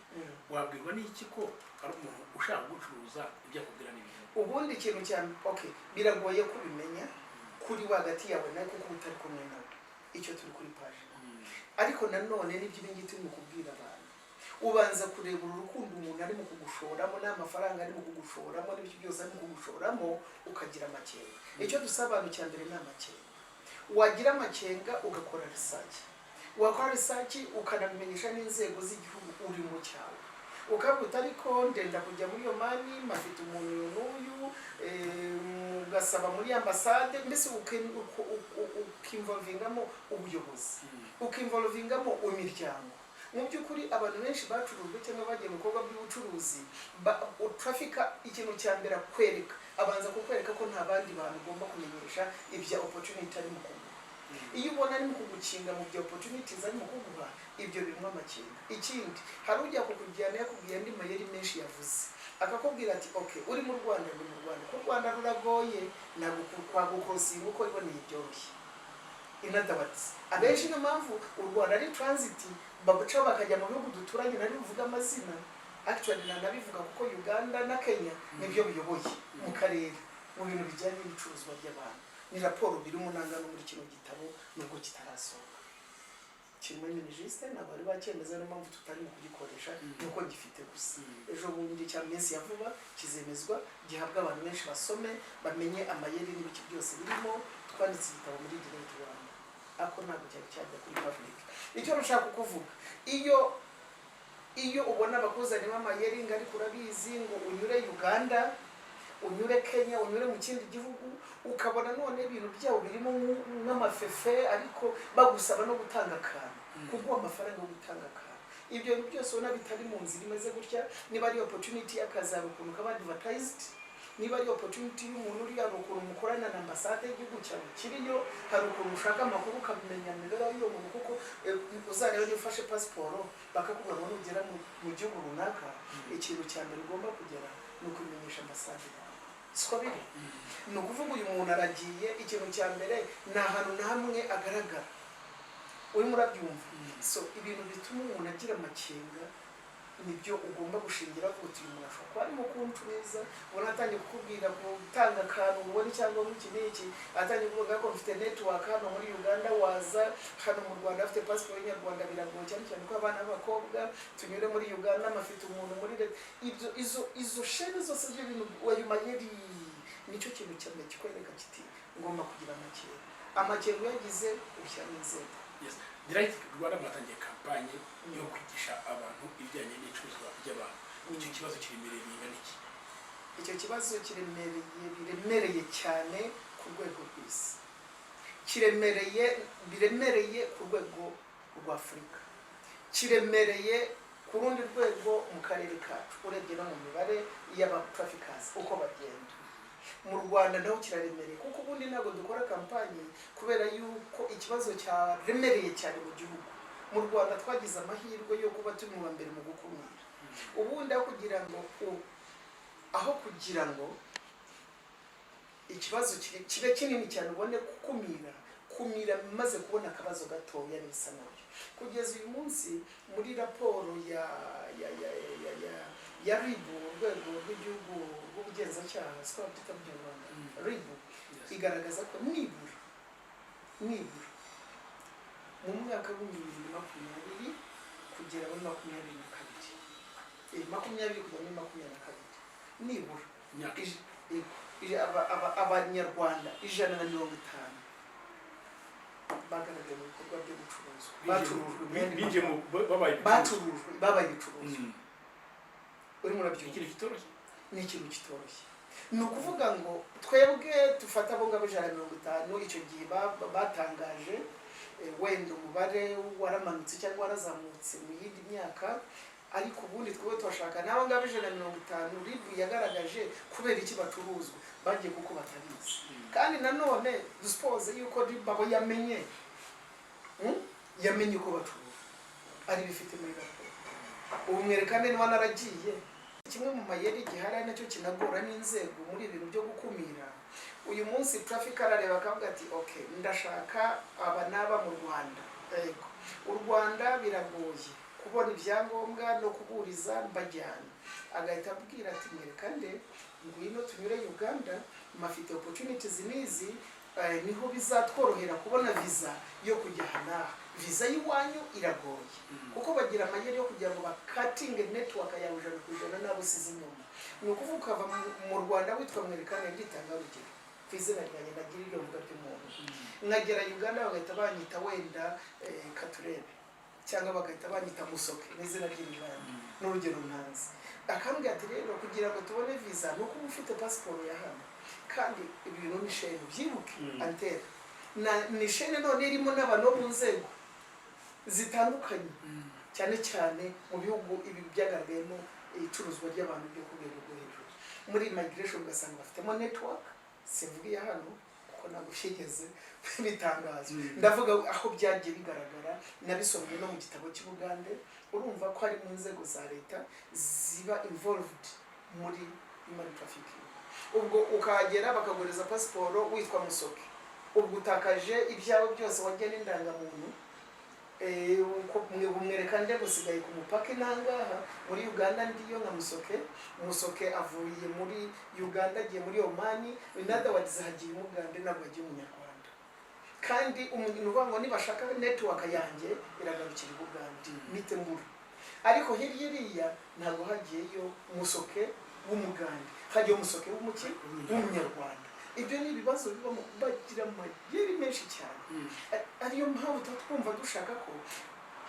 Wabwirwa n'iki ko ari umuntu ushaka gucuruza, ibyo akubwira n'ibintu? Ubundi ikintu cya, okay, biragoye kubimenya kuri we, hagati yawe nawe, kuko uba utari kumwe nawe. Icyo turi kuri paji, ariko nanone nibyo ibi ngibi turimo kubwira abantu: ubanza kureba uru rukundo umuntu arimo kugushoramo, n'amafaranga arimo kugushoramo, n'ibyo byose arimo kugushoramo, ukagira amakenga. Icyo dusaba abantu cya mbere ni amakenga. Wagira amakenga ugakora research, wakora research ukanabimenyesha n'inzego z'igihugu urimo cyawe, ukavuga: "Ariko ndenda kujya muri Omani, mafite umuntu uyu n'uyu," ugasaba muri ambasade, mbese ukinvolvingamo ubuyobozi, ukinvolvingamo imiryango. Mu by'ukuri abantu benshi bacurujwe cyangwa bagiye mu bikorwa by'ubucuruzi, trafficker ikintu cya mbere akwereka, abanza kukwereka ko nta bandi bantu ugomba kumenyesha ibya opportunity arimo kuguha. Iyo ubona arimo kugukinga mu bya opportunities arimo kuguha, ibyo birimo amakenga. Ikindi, hari ujya kukujyana yakubwiye andi mayeri menshi yavuze, akakubwira ati: "Okay, uri mu Rwanda?" "Ndi mu Rwanda." "Ko u Rwanda ruragoye, ntabwo kwagucrossinga uko iboneye byoroshye." In other words, abenshi niyo mpamvu u Rwanda ari transit, baca bakajya mu bihugu duturanye, nari buvuga amazina, actually nanabivuga, kuko Uganda na Kenya nibyo biyoboye mu karere mu bintu bijyanye n'ibicuruzwa by'abantu. Ni raporo birimo nanga no muri kino gitabo, nubwo kitarasohoka, kiri muri MINIJUST, ntabwo bari bacyemeza, niyo mpamvu tutarimo kugikoresha, nuko gifite gusa. Ejo bundi cya minsi ya vuba kizemezwa, gihabwa abantu benshi, basome, bamenye amayeri n'ibiki byose birimo. Twanditse igitabo muri Delight Rwanda, ariko ntabwo cyari cyajya kuri public. Icyo nshaka kuvuga, iyo ubona bakuzanimo amayeri ngo: "Ariko urabizi," ngo unyure Uganda, unyure Kenya, unyure mu kindi gihugu, ukabona none ibintu byabo birimo nk'amafefe, ariko bagusaba no gutanga akantu, kuguha amafaranga yo gutanga akantu, ibyo bintu byose ubona bitari mu nzira imeze gutya. Niba ari opportunity y'akazi, hari ukuntu kaba advertised. Niba ari opportunity y'umuntu uri, hari ukuntu mukorana na ambasade y'igihugu cyawe kiriyo, hari ukuntu ushaka amakuru ukabimenya imibereho y'uwo muntu, kuko uzareba niba ufashe pasiporo bakakubwira ngo nugera mu gihugu runaka, ikintu cya mbere ugomba kugera ni ukubimenyesha ambasade yawe. Siko biri? Ni ukuvuga uyu muntu aragiye, ikintu cya mbere ni ahantu na hamwe agaragara, urimo urabyumva? So ibintu bituma umuntu agira amakenga nibyo ugomba gushingira ko uyu muntu ashobora kuba arimo kuncuruza. Ubona atangiye kukubwira gutanga akantu, ubona icyangombwa iki n'iki, atangiye kuvuga ko mfite network hano muri Uganda, waza hano mu Rwanda afite pasiporo y'Inyarwanda biragoye, cyane cyane ko abana b'abakobwa tunyure muri Uganda, mafite umuntu muri leta. Ibyo izo shene zose z'ibyo bintu, ayo mayeri, nicyo kintu cya mbere kikwereka kiti ngomba kugira amakenga. Amakenga uyagize, ushyiramo inzego. Yes. Delight Rwanda mwatangiye campaign yo kwigisha abantu ibijyanye n'icuruzwa ry'abantu. Icyo kibazo kiremereye bingana iki? Icyo kibazo kiremereye, biremereye cyane ku rwego rw'isi, kiremereye, biremereye ku rwego rwa Afurika, kiremereye ku rundi rwego mu karere kacu. Urebye no mu mibare y'abatraffickers uko bagenda mu Rwanda, naho kiraremereye, kuko ubundi ntabwo dukora campaign kubera yuko ikibazo cyaremereye cyane mu gihugu. Mu Rwanda twagize amahirwe yo kuba turi mu ba mbere mu gukumira. Ubundi aho kugira ngo ikibazo kibe kinini cyane ubone gukumira, kumira maze kubona akabazo gatoya n'ibisa nabyo. Kugeza uyu munsi, muri raporo ya RIB, urwego rw'igihugu rw'ubugenzacyaha, siko babyita mu Kinyarwanda? RIB. Igaragaza ko nibura mu mwaka w'2020 kugera muri 22, 20 kugera muri 22, nibura Imyaka Abanyarwanda 150 bagaragaye mu bikorwa byo gucuruzwa, bacurujwe mu yandi Binjiye mu babaye ibicuruzwa. Bacurujwe, babaye ibicuruzwa. Urimo urabyumva? Ikintu kitoroshye. Ni ikintu kitoroshye. Ni ukuvuga ngo twebwe dufata abo ngabo 150 icyo gihe batangaje, wenda umubare waramanutse cyangwa warazamutse mu yindi myaka, ariko ubundi twebwe turashaka n'abo ngabo 150 RIB yagaragaje. Kubera iki bacuruzwa? Bagiye kuko batabizi. Kandi nanone dusuppose yuko RIB abo yamenye. Yamenye uko bacuruza, ari bifite muri raporo. Ubu mwerekane niba naragiye. Kimwe mu mayeri gihari, ari nacyo kinagora n'inzego muri ibintu byo gukumira, uyu munsi traffic arareba akavuga ati: "Ok, ndashaka aba n'aba mu Rwanda." Yego, u Rwanda biragoye kubona ibyangombwa no kuburiza mbajyana. Agahita abwira ati: "Mwerekande, ngwino tunyure Uganda, mafite opportunities n'izi, niho bizatworohera kubona visa yo kujya aha n'aha. Visa y'iwanyu iragoye." Kuko bagira amayeri yo kugira ngo bakatinge network yawe 100% n'abo usize inyuma. Ni ukuvuga ukava mu Rwanda witwa Mwerekane, nditanga urugero ku izina ryanjye, nagira iryo mvuga ry'umuntu, nkagera Uganda bagahita banyita wenda Katurebe, cyangwa bagahita banyita Musoke n'izina ry'Uruganda, n'urugero ntanzi. Akambwira ati: "Rero kugira ngo tubone visa ni uko uba ufite pasiporo ya hano." Kandi ibintu ni chaîne, byibuke. Antera ni chaîne none irimo n'abantu bo mu nzego zitandukanye, cyane cyane mu bihugu ibi byagaragayemo icuruzwa ry'abantu ryo ku rwego rwo hejuru muri migration, ugasanga bafitemo network. Simvuga iya hano kuko ntabwo byigeze bitangazwa. Ndavuga aho byagiye bigaragara, nabisomye no mu gitabo cy'Ubugande. Urumva ko hari mu nzego za leta ziba involved muri human trafficking. Ubwo ukahagera bakaguhereza pasiporo witwa Musoke, ubwo utakaje ibyawe byose, wajya n'indangamuntu. Uko mwereka nde gusigaye ku mupaka inangaha muri Uganda, ndiyo nka Musoke. Musoke avuye muri Uganda agiye muri Omani. In other words, hagiye Umugande, ntabwo hagiye Umunyarwanda. Kandi ni ukuvuga ngo nibashaka network yanjye iragarukira i Bugande mite mbura, ariko hirya iriya ntabwo hagiyeyo Musoke w'Umugande, hagiye Umusoke w'umuki? W'Umunyarwanda. Ibyo ni ibibazo bibamo, bagira amayeri menshi cyane. Ariyo mpamvu tuba twumva dushaka ko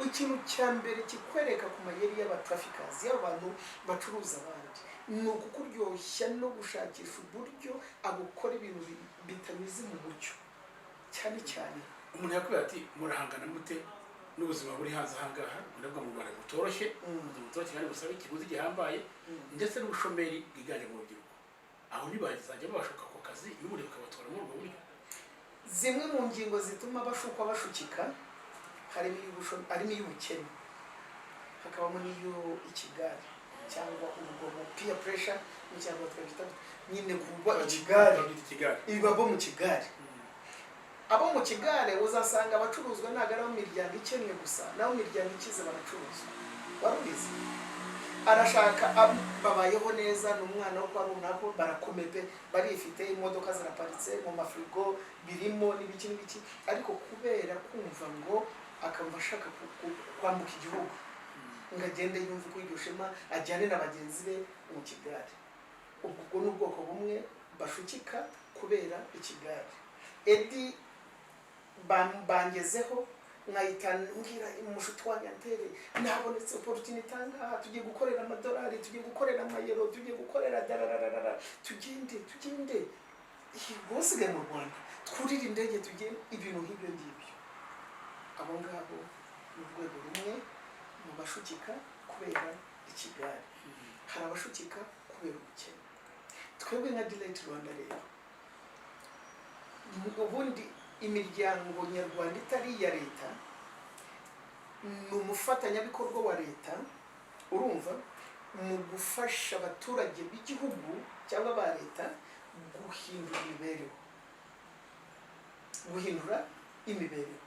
ikintu cya mbere kikwereka ku mayeri y'abatraffickers, y'abantu bacuruza abandi, ni ukukuryoshya no gushakisha uburyo agukora ibintu bitanyuze mu mucyo cyane cyane. Umuntu yakubwira ati: "Murahangana mute n'ubuzima buri hanze ahangaha?" Ndavuga mu Rwanda butoroshye, ubuzima butoroshye kandi busaba ikiguzi gihambaye, ndetse n'ubushomeri bwiganje mu rubyiruko. Aho ntibazajya babashuka ku kazi n'ubundi bakabatwara muri ubwo buryo? Zimwe mu ngingo zituma bashukwa, bashukika, harimo iy'ubukene, hakabamo n'iyo ikigare cyangwa urugomo, peer pressure mu Kinyarwanda twabyita nyine kuba ikigare. Babyita ikigare. Ibi abo mu kigare, abo mu kigare uzasanga abacuruzwa ntabwo ari abo mu miryango ikennye gusa, n'abo mu miryango ikize baracuruzwa. Wari ubizi? Arashaka babayeho neza, ni umwana wo kwa runaka, barakomeye pe, barifite, imodoka ziraparitse, mu mafirigo birimo n'ibiki n'ibiki, ariko kubera kumva ngo akumva ashaka kwambuka igihugu ngo agende yumve ko iryo shema, ajyane na bagenzi be mu kigare. Ubwo ni ubwoko bumwe bashukika kubera ikigare. Edi bangezeho nkahita mbwira umushuti wanjye antere: "Nabonetse opportunity ahangaha, tugiye gukorera amadolari, tugiye gukorera amayero, tugiye gukorera darararara, tugende, tugende, usigaye mu Rwanda, twurire indege tugende." Ibintu nk'ibyo ngibyo. Abo ngabo ni urwego rumwe mu bashukika kubera ikigare. Hari abashukika kubera ubukene. Twebwe nka Delight Rwanda rero, ubundi imiryango nyarwanda itari iya leta ni umufatanyabikorwa wa leta, urumva, mu gufasha abaturage b'igihugu cyangwa ba leta guhindura imibereho. Guhindura imibereho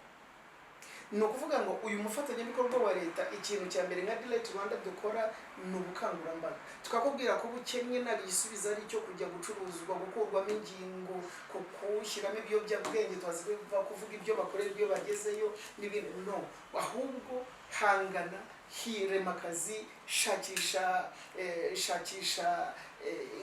ni ukuvuga ngo uyu mufatanyabikorwa wa leta, ikintu cya mbere nka Delight Rwanda dukora ni ubukangurambaga. Tukakubwira ko ubukennye ntabwo igisubizo ari icyo kujya gucuruzwa, gukurwamo ingingo, kushyiramo ibiyobyabwenge, tubazi kuvuga ibyo bakorera ibyo bagezeyo n'ibindi. No ahubwo hangana, hirema akazi, shakisha, shakisha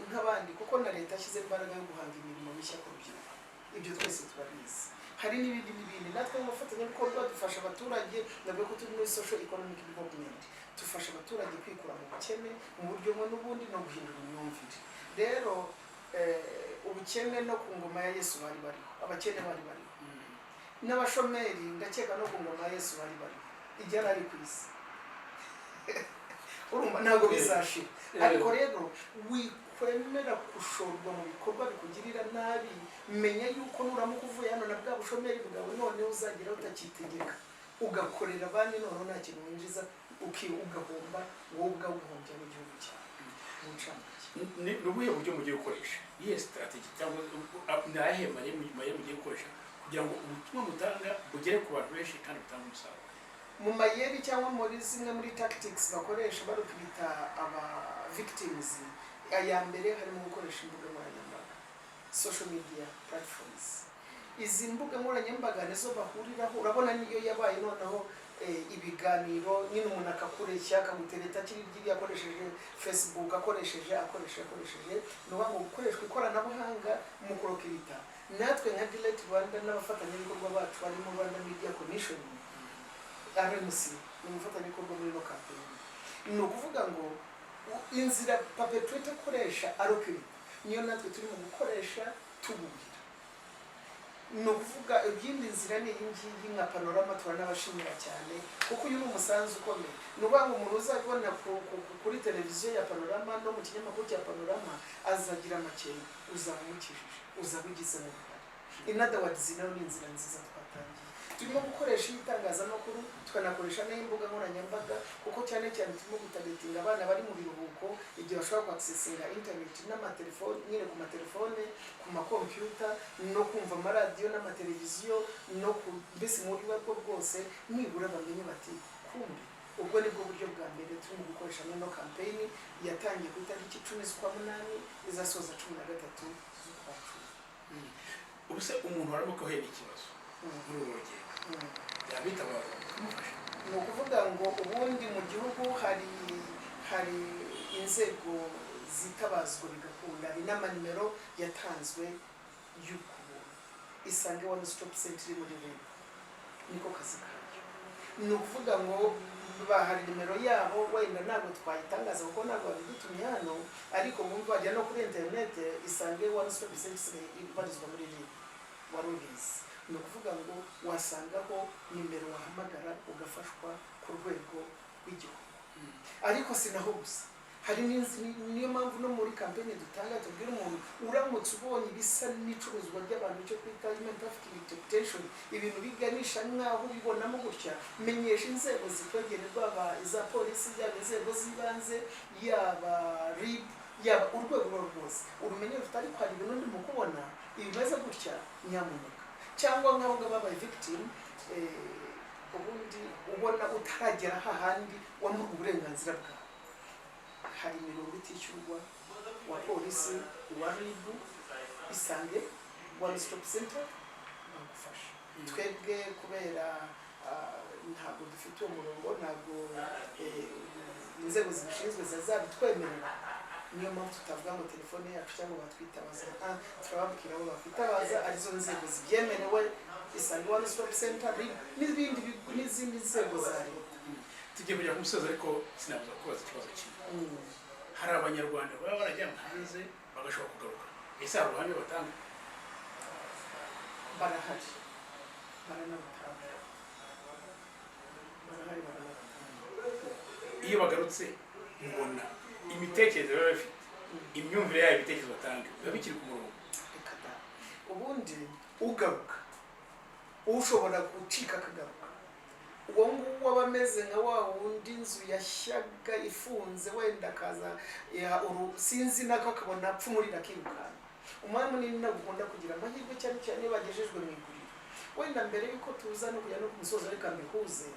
nk'abandi, kuko na leta yashyize imbaraga yo guhanga imirimo mishya ku rubyiruko. Ibyo twese turabizi. Hari n'ibindi n'ibindi. Natwe nk'abafatanyabikorwa dufasha abaturage, navuga ko turi muri social economic development, dufasha abaturage kwikura mu bukene mu buryo bumwe n'ubundi no guhindura imyumvire. Rero ubukene no ku ngoma ya Yesu bari bariho, abakene bari bariho, n'abashomeri ndakeka no ku ngoma ya Yesu bari bariho igihe yari ari ku isi. Urumva ntabwo bizashira. Ariko rero wikwemera gushorwa mu bikorwa bikugirira nabi. Menya yuko nuramuka uvuye hano na bwa bushomeri bwawe, noneho uzagera utakitegeka. Ugakorera abandi, noneho nta kintu winjiza, ugahomba wowe ubwawe, ugahombya n'igihugu cyawe mu ncamake. Ni ubuhe buryo mugiye gukoresha, iyihe strategy, cyangwa ni ayahe mayeri mugiye gukoresha kugira ngo ubutumwa mutanga bugere ku bantu benshi kandi butange umusaruro? Mu mayeri cyangwa muri zimwe muri tactics bakoresha barecruita aba victims, aya mbere harimo gukoresha imbuga nkoranyambaga, social media platforms. Izi mbuga nkoranyambaga nizo bahuriraho. Urabona niyo yabaye noneho ibiganiro nyine, umuntu akakureshya, akagutereta kiri ryiriya akoresheje Facebook, akoresheje. Ni ukuvuga ngo gukoreshwa ikoranabuhanga mu kurecruita. Natwe nka Delight Rwanda n'abafatanyabikorwa bacu barimo Rwanda Media Commission, RMC ni umufatanyabikorwa muri ino campaign. Ni ukuvuga ngo inzira perpetrator akoresha arecruita niyo natwe turimo gukoresha tububwira. Ni ukuvuga iyindi nzira ni iyi ngiyi. Nka Panorama turanabashimira cyane, kuko uyu ni umusanzu ukomeye. Ni ukuvuga ngo umuntu uzabibona kuri televiziyo ya Panorama no mu kinyamakuru cya Panorama azagira amakenga, uzaba umukijije, uzaba ugizemo uruhare. In other words, nayo ni inzira nziza twatangiye. Turimo gukoresha itangazamakuru, tukanakoresha n'imbuga nkoranyambaga, kuko cyane cyane turimo gutargetinga abana bari mu biruhuko, igihe bashobora kwaccessinga internet n'amatelefone nyine, ku matelefone, ku makompiyuta, no kumva amaradiyo n'amateleviziyo, no ku mbese mu buryo ubwo aribwo bwose, nibura bamenye bati kumbi. Ubwo ni bwo buryo bwa mbere turimo gukoresha muri ino campaign yatangiye ku itariki 10 z'ukwa munani, izasoza 13 z'ukwa 10. Ubu se umuntu waramuka uhuye n'ikibazo muri uru rugendo yabitabaza bakamufasha? Ni ukuvuga ngo ubundi mu gihugu hari inzego zitabazwa bigakunda, hari n'amanimero yatanzwe y'ukubuntu. Isange One Stop Center iri muri RIB niko kazi kayo. Ni ukuvuga ngo bahari nimero yabo, wenda ntabwo twayitangaza kuko ntabwo babidutumye hano, ariko bumva bajya no kuri interinete. Isange One Stop Center isigaye ibarizwa muri RIB, wari ubizi? Ni ukuvuga ngo wasangaho nimero wahamagara ugafashwa ku rwego rw'igihugu. Ariko si naho gusa, hari niyo mpamvu no muri campaign dutanga tubwira umuntu uramutse ubonye ibisa n'icuruzwa ry'abantu, icyo twita human trafficking detection, ibintu biganisha nk'aho ubibonamo gutya, menyesha inzego zikwegereye, rwaba iza polisi, yaba inzego z'ibanze, yaba RIB, yaba urwego urwo rwose, urumenye rufite. Ariko hari ibintu ndimo kubona ibimeze gutya, nyamuneka. Cyangwa nk'aho ngabo babaye victim, ubundi ubona utaragera hahandi wamurwa uburenganzira bwawe, hari imirongo itishyurwa wa polisi, wa RIB, Isange One Stop Center, bagufasha. Twebwe kubera ntabwo dufite uwo murongo, ntabwo inzego zibishinzwe zazabitwemerera, niyo mpamvu tutavuga ngo telefone yacu cyangwa batwitabaza. Turababwira abo bakwitabaza, arizo nzego zibyemerewe: Isange One Stop Center, RIB, n'ibindi n'izindi nzego za leta. Tugiye kujya ku musozi, ariko sinabuza kubaza ikibazo kimwe. Hari Abanyarwanda baba barajyanwe hanze bagashobora kugaruka. Ese hari ubuhamya batanga? Barahari, baranabutanga, barahari, baranabutanga. Iyo bagarutse, mubona imitekerereze baba bafite, imyumvire yabo, ibitekerezo batanga biba bikiri ku murongo? Reka da. Ubundi ugaruka, ushobora gucika akagaruka, uwo nguwo aba ameze nka wa wundi inzu yashyaga ifunze, wenda akaza sinzi nako akabona apfa umuriro akirukanka. Umwanya munini ntabwo ukunda kugira amahirwe, cyane cyane iyo bagejejwe mu iguriro. Wenda mbere y'uko tuza no kujya no ku musozo, reka mbihuze.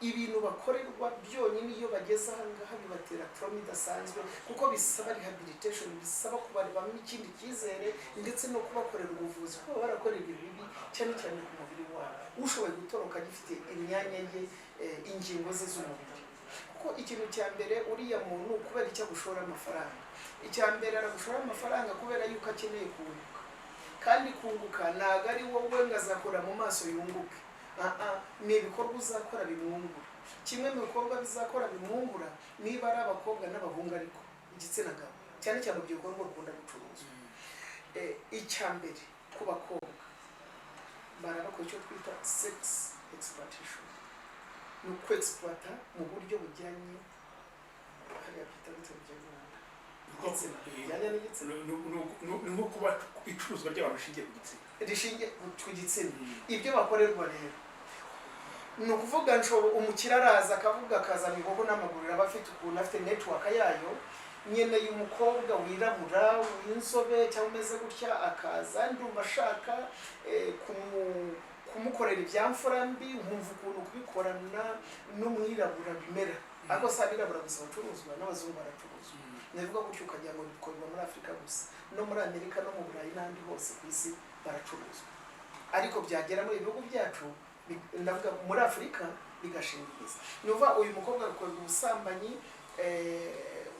Ibintu bakorerwa byonyine iyo bageze aha ngaha bibatera trauma idasanzwe, kuko bisaba rehabilitation, bisaba kubarebamo ikindi cyizere, ndetse no kubakorera ubuvuzi, kuko baba barakorerwa ibibi cyane cyane ku mubiri wabo. Ushoboye gutoroka agifite imyanya ye, ingingo ze z'umubiri, kuko ikintu cya mbere uriya muntu kubera icyo agushora amafaranga, icya mbere aragushora amafaranga kubera yuko akeneye kunguka. Kandi kunguka ntabwo ari wowe ngo azakora mu maso yunguke. Ni ibikorwa uzakora bimwungura. Kimwe mu bikorwa bizakora bimwungura, niba ari abakobwa n'abahungu, ariko igitsina gabo cyane cyane urubyiruko rwo rukunda gucuruzwa. Icya mbere ku bakobwa barabakora icyo twita sex exploitation, ni ukwexploita mu buryo bujyanye, hariya byita gute mu Kinyarwanda? Igitsina, bijyanye n'igitsina. Ni nko kuba icuruzwa ry'abantu rishingiye ku gitsina. Rishingiye ku gitsina. Ibyo bakorerwa rero Ni ukuvuga umukire araza akavuga, akazana inkoko n'amaguriro, aba afite ukuntu afite network yayo. Nkeneye umukobwa wirabura w'inzobe cyangwa umeze gutya, akaza ndumva ashaka kumukorera ibyamfura mbi, nkumva ukuntu kubikorana n'umwirabura bimera. Ariko si abirabura gusa bacuruzwa, n'abazungu baracuruzwa. Ndavuga gutyo ukagira ngo bikorwa muri Afurika gusa. No muri Amerika no mu Burayi n'ahandi hose ku isi baracuruzwa, ariko byagera muri ibihugu byacu, ndavuga muri Afurika, bigashinga imizi. Ni ukuvuga uyu mukobwa agakorerwa ubusambanyi,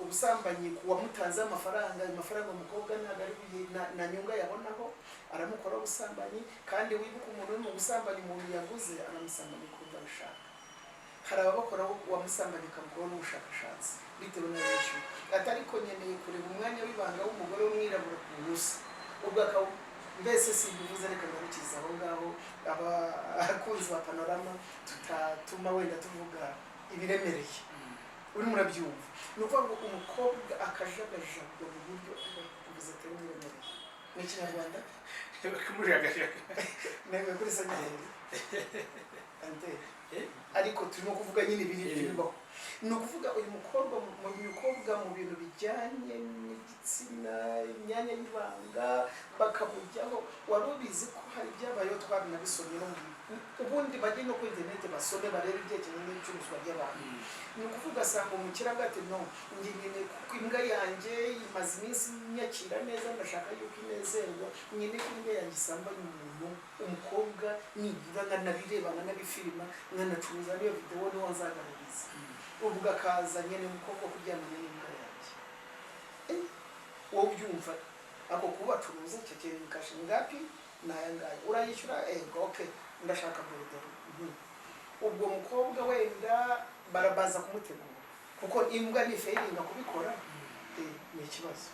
ubusambanyi ku wamutanzeho amafaranga. Ayo mafaranga umukobwa ntabwo ari nta nyungu yabonaho, aramukoraho ubusambanyi. Kandi wibuke, umuntu uri mu busambanyi, umuntu yaguze aramusambanya ukumva abishaka. Hari ababakoraho, uwamusambanya akamukoraho n'ubushakashatsi bitewe n'ayo yishyuye, ati ariko nkeneye kureba umwanya w'ibanga w'umugore w'umwirabura ku busa. Ubwo akaba mbese simbivuze, reka ngarukize aho ngaho. Abakunzi ba Panorama, tutatuma wenda tuvuga ibiremereye, urimo urabyumva. Ni ukuvuga ngo umukobwa akajagajagwa mu buryo uvuze atari ibiremereye mu Kinyarwanda. Bakamujagajaga. Ntego kuri senyeri ante, ariko turimo kuvuga nyine ibiri bibaho. Ni ukuvuga uyu mukobwa mu bintu bijyanye n'igitsina, imyanya y'ibanga, bakamujyaho. Wari ubizi ko hari ibyabayeho? Twaranabisomye no mu ubundi bajye no kuri interineti basome, barebe ibyerekeranye n'ibicuruzwa by'abantu. Ni ukuvuga asanga umukire avuga ati: "No njye nyine kuko imbwa yanjye imaze iminsi nyakira neza, ndashaka yuko inezerwa, nyine ko imbwa yanjye isambanya umuntu, umukobwa, nibura nkanabireba, nkanabifilima, nkanacuruza n'iyo videwo, niho nzagaruriza." Ubwo akaza nyine umukobwa kuryamana n'imbwa yanjye. Wowe ubyumva ako kubacuruza icyo kintu, kashe ngapi? Ni aya ngaya, urayishyura? Ego, okay, ndashaka borudero. Ubwo mukobwa wenda barabaza kumutegura, kuko imbwa ni failinga kubikora, ni ikibazo.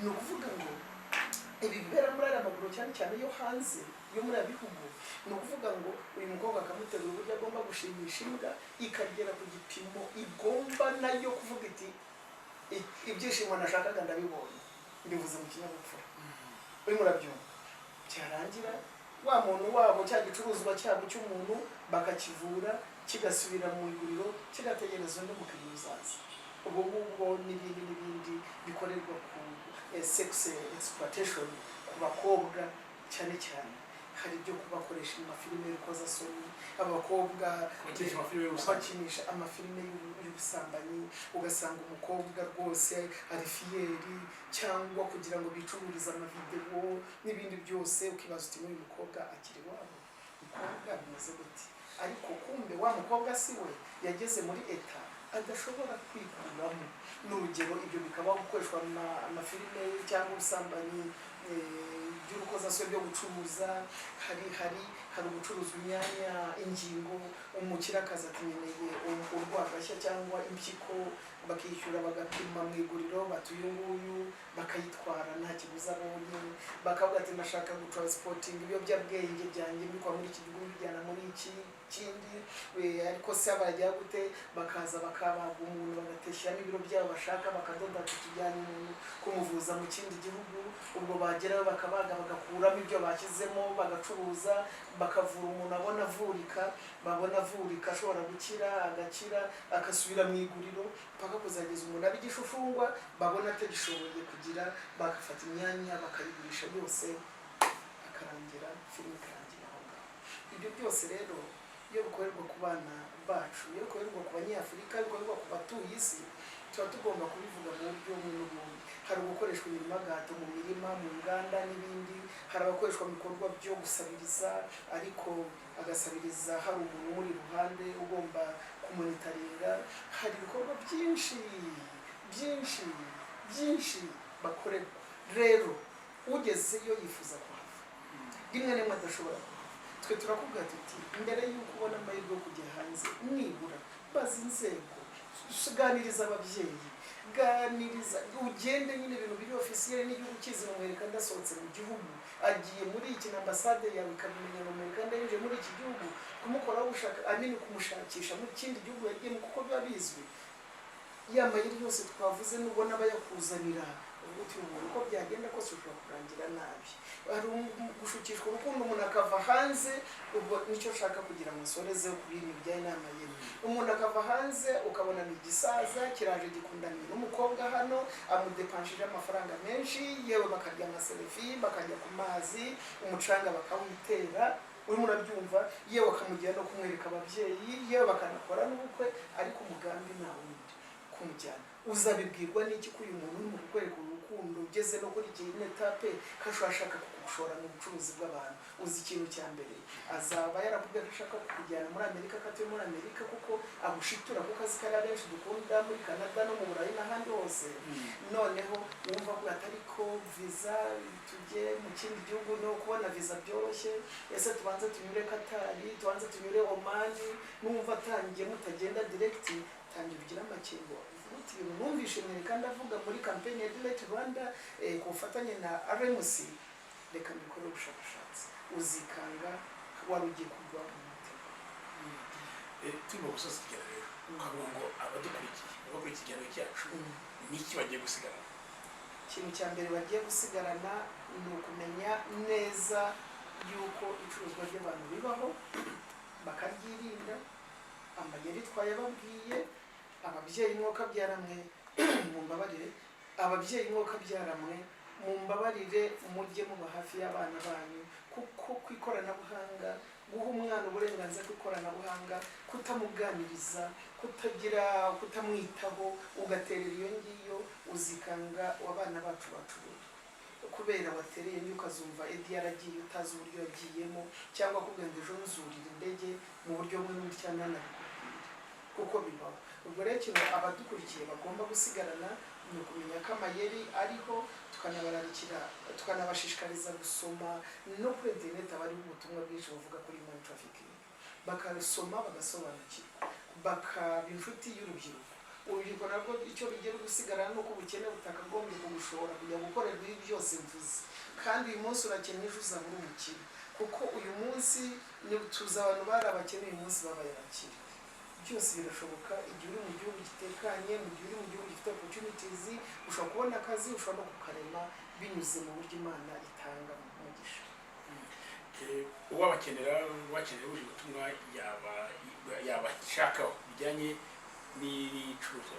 Ni ukuvuga ngo ibi bibera muri aya maguru, cyane cyane yo hanze yo muri aya bihugu. Ni ukuvuga ngo uyu mukobwa akamutegura uburyo agomba gushimisha imbwa, ikagera ku gipimo igomba nayo kuvuga iti: "Ibyishimo nashakaga ndabibonye." Mbivuze mu kinyabupfura, urimo urabyumva. Cyarangira wa muntu wabo, cya gicuruzwa cyabo cy'umuntu, bakakivura, kigasubira mu iguriro, kigategereza undi mukiriya uzaza. Ubwo ngubwo n'ibindi n'ibindi bikorerwa ku sex exploitation ku bakobwa cyane cyane. Hari ibyo kubakoresha mu mafilime y'urukozasoni abakobwa. Kubakinisha amafilime y'ubusambanyi. Kubakinisha amafilime y'ubusambanyi, ugasanga umukobwa rwose ari fier, cyangwa kugira ngo bicururize amavidewo n'ibindi byose. Ukibaza uti: "N'uyu mukobwa akiri iwabo? Mukobwa bimeze gute?" Ariko kumbe wa mukobwa si we, yageze muri état adashobora kwikuramo. Ni urugero, ibyo bikaba gukoreshwa amafilime cyangwa ubusambanyi by'urukozasoni byo gucuruza. Hari ugucuruza imyanya, ingingo. Umukire akaza ati: "Nkeneye urwagashya cyangwa impyiko." Bakishyura, bagapima mu iguriro, bati: "Uyu nguyu," bakayitwara nta kiguzi abonye. Bakavuga ati: "Ndashaka gutransportinga ibiyobyabwenge byanjye mbikwa muri iki gihugu mbijyana muri iki kindi." Ariko se barajya gute? Bakaza bakabaga umuntu, bagateshyiramo ibiro byabo bashaka, bakadoda kukijyana umuntu kumuvuza mu kindi gihugu. Ubwo bagerayo bakabaga, bagakuramo ibyo bashyizemo, bagacuruza, bakavura umuntu, abona avurika, babona avurika ashobora gukira, agakira, agasubira mu iguriro, mpaka kuzageza umuntu aba igishushungwa, babona atagishoboye kugira, bagafata imyanya bakayigurisha yose, akarangira filime ikarangira aho ngaho. Ibyo byose rero iyo bikorerwa ku bana bacu, iyo bikorerwa ku Banyafurika, bikorerwa ku batuye isi, tuba tugomba kubivuga mu buryo bumwe n'ubundi. Hari ugukoreshwa imirimo gahato mu mirima, mu nganda n'ibindi. Hari abakoreshwa mu bikorwa byo gusabiriza, ariko agasabiriza hari umuntu umuri iruhande ugomba kumonitoringa. Hari ibikorwa byinshi byinshi byinshi bakorerwa. Rero ugezeyo yifuza kuhava, rimwe na rimwe adashobora kuhava. Twe turakubwira tuti: mbere y'uko ubona amahirwe yo kujya hanze, nibura baza inzego, ganiriza ababyeyi, ganiriza, ugende nyine ibintu biri officiel n'igihugu kizi. Mumwereka ndasohotse mu gihugu, agiye muri iki, na ambasade yawe ikabimenya, mumwereka ndinjiye muri iki gihugu. Kumukoraho ubushaka amini, kumushakisha mu kindi gihugu yagiyemo, kuko biba bizwi. Ya mayeri yose twavuze, nubona bayakuzanira. Uvuga uti: "Umuntu uko byagenda kose ushobora kurangira nabi." Hari gushukishwa urukundo, umuntu akava hanze. Ubwo nicyo nshaka kugira ngo nsoreze ku bintu bijyanye n'amayeri. Umuntu akava hanze, ukabona ni igisaza kiraje gikundaniye n'umukobwa hano, amudepanshije amafaranga menshi, yewe bakarya amaselfie, bakajya ku mazi, umucanga bakawitera, urimo urabyumva, yewe akamugira no kumwereka ababyeyi, yewe bakanakora n'ubukwe, ariko umugambi nta wundi, kumujyana. Uzabibwirwa n'iki ko uyu muntu urimo kukwereka urukundo, ugeze no kuri iki étape, ko ashobora ashaka kugushora mu bucuruzi bw'abantu? Uzi ikintu cya mbere, azaba yarakubwiye ko ashaka kukujyana muri Amerika, ko atuye muri Amerika, kuko agushitura, kuko azi ko ari abenshi dukunda muri Canada no mu Burayi n'ahandi hose. Noneho wumva ko atari ko viza, tujye mu kindi gihugu, no kubona viza byoroshye. Ese tubanze tunyure Katari, tubanze tunyure Omani? Numva atangiye mutagenda direct, tangira ugire amakenga, uvuga uti: "Ibintu numvishe kandi avuga muri campaign ya Delight Rwanda ku bufatanye na RMC, reka mbikore ubushakashatsi." Uzikanga wari ugiye kugwa mu mutego. Turimo gusoza ikiganiro rero, ukavuga ngo abadukurikiye, abakurikiye ikiganiro cyacu, niki bagiye gusigarana? Ikintu cya mbere bagiye gusigarana ni ukumenya neza yuko icuruzwa ry'abantu bibaho, bakaryirinda. Amayeri twayababwiye. Ababyeyi mwokabyara mwe, mumbabarire, ababyeyi mwokabyara mwe, mumbabarire, mujye muba hafi y'abana banyu, kuko ku ikoranabuhanga, guha umwana uburenganzira ku ikoranabuhanga, kutamuganiriza, kutagira, kutamwitaho, ugaterera iyo ngiyo, uzikanga abana bacu bacuruzwa kubera watereye ngiyo, ukazumva edi yaragiye utazi uburyo yagiyemo, cyangwa akubwira ngo ejo nzurira indege mu buryo bumwe n'ubundi cyangwa ntanabikubwire, kuko bibaho. Ubwo rero ikintu abadukurikiye bagomba gusigarana ni ukumenya ko amayeri ariho, tukanabararikira, tukanabashishikariza gusoma no kuri interineti haba hariho ubutumwa bwinshi buvuga kuri human trafficking, bakasoma bagasobanukirwa, bakaba inshuti y'urubyiruko. Urubyiruko narwo icyo rugiye gusigara ni uko ubukene butakagombye kugushora kujya gukorerwa ibi byose mvuze. Kandi uyu munsi urakennye, ejo uzaba uri umukire, kuko uyu munsi ni tuzi abantu bari abakene, uyu munsi babaye abakire. Byose birashoboka igihe uri mu gihugu gitekanye, mu gihe uri mu gihugu gifite opportunities. Ushobora kubona akazi, ushobora no kukarema binyuze mu buryo Imana itanga umugisha. Uwabakenera, uwakenera buje ubutumwa yabashakaho bijyanye n'icuruzwa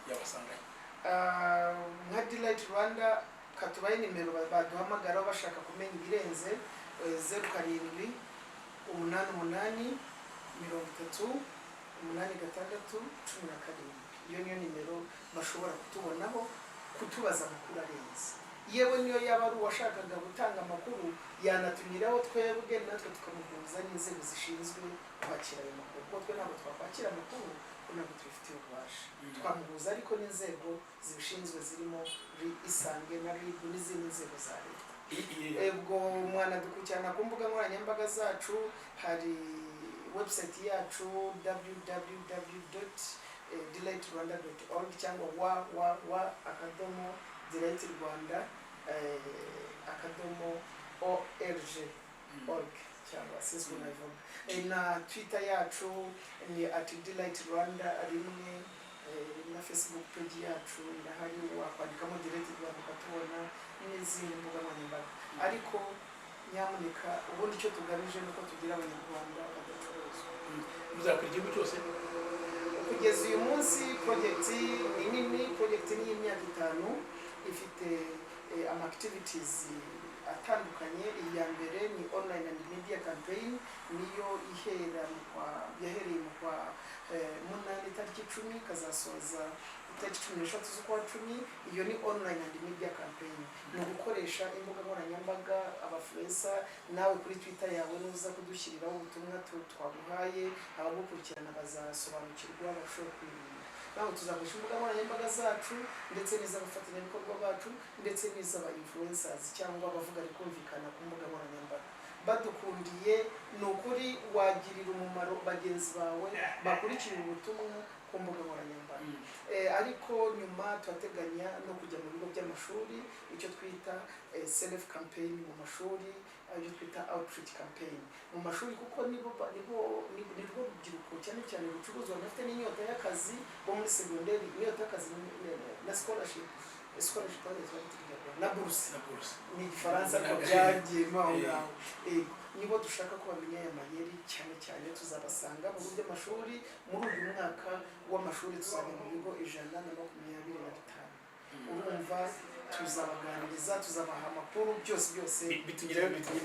y'abasanganye? Ah, nka Delight Rwanda, katubaye nimero baduhamagaraho bashaka kumenya ibirenze, 0788 30 86 17. Iyo niyo nimero bashobora kutubonaho, kutubaza amakuru arenze. Yewe niyo yaba ari uwashakaga gutanga amakuru, yanatunyuraho twebwe, natwe tukamuhuza n'inzego zishinzwe kwakira ayo makuru, kuko twe ntabwo twakwakira amakuru, kuko ntabwo tubifitiye ububasha. Twamuhuza ariko n'inzego zibishinzwe, zirimo Isange na RIB n'izindi nzego za leta. Ubwo mwanadukurikirana ku mbuga nkoranyambaga zacu. Hari website yacu www.delightrwanda.org cyangwa www.delightrwanda.org, org cyangwa sinzi ukuntu nabivuga. Na Twitter yacu ni @DelightRwanda1, na Facebook page yacu irahari, wakwandikamo Delight Rwanda ukatubona, n'izindi mbuga nkoranyambaga. Ariko nyamuneka, ubundi icyo tugamije ni uko tugira Abanyarwanda badacuruzwa. Muzakora igihugu cyose? Kugeza uyu munsi project ni nini, project ni y'imyaka 5, ifite ama activities atandukanye. Iya mbere ni online and media campaign, niyo ihera mu kwa, yahereye mu kwa munani tariki 10, ikazasoza itariki 13 z'ukwa 10. Iyo ni online and media campaign, ni ugukoresha imbuga nkoranyambaga, abainfluencer. Nawe kuri Twitter yawe nuza kudushyiriraho ubutumwa twaguhaye, abagukurikirana bazasobanukirwa, barushaho kwirinda. Nawe tuzakoresha imbuga nkoranyambaga zacu, ndetse n'iz'abafatanyabikorwa bacu, ndetse n'iz'aba influencers cyangwa abavuga rikumvikana ku mbuga nkoranyambaga. Badukundiye, ni ukuri wagirira umumaro bagenzi bawe bakurikira ubutumwa ku mbuga nkoranyambaga. Ariko nyuma turateganya no kujya mu bigo by'amashuri, icyo twita self campaign mu mashuri, ibyo twita outreach campaign mu mashuri, kuko nibo ba- nibo nirwo rubyiruko cyane cyane rucuruzwa, bafite n'inyota y'akazi, bo muri segonderi, inyota y'akazi na scholarship. Scholarship twari na buruse. Na buruse. Ni Igifaransa ariko byagiyemo aho ngaho. Yego, nibo dushaka ko bamenya aya mayeri cyane cyane. Tuzabasanga mu bigo by'amashuri. Muri uyu mwaka w'amashuri tuzajya mu bigo 125. Urumva tuzabaganiriza, tuzabaha amakuru byose byose. Bitumye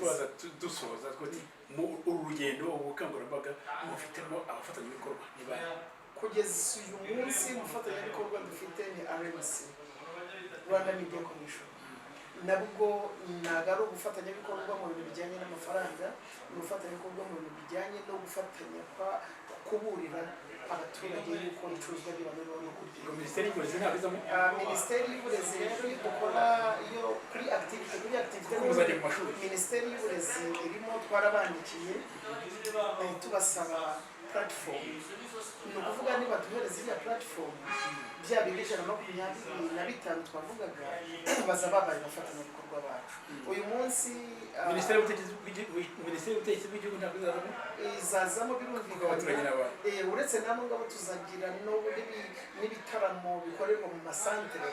baza dusoza twati mu uru rugendo, ubu bukangurambaga mufitemo abafatanyabikorwa ni bande? Kugeza uyu munsi umufatanyabikorwa dufite ni RMC, Rwanda Media Commission. Nabwo ntabwo ari ubufatanyabikorwa mu bintu bijyanye n'amafaranga, ni ubufatanyabikorwa mu bintu bijyanye no gufatanya kwa kuburira abaturage yuko icuruzwa ry'abantu no Ubwo kurya. Minisiteri y'Uburezi ntabwo izamo? Minisiteri y'Uburezi rero, iyo dukora iyo kuri activité Kuko muzajya mu mashuri. Minisiteri y'Uburezi irimo, twarabandikiye tubasaba platform. Ni ukuvuga niba duhereza iriya platform, bya bigo 125 twavugaga baza babaye abafatanyabikorwa bacu uyu munsi. Minisiteri y'Ubutegetsi bw'Igihugu ntabwo izazamo? Izazamo. Kuko abaturage Birumvikana. n'abantu. Uretse n'abo ngabo tuzagira n'ibitaramo bikorerwa mu masantere.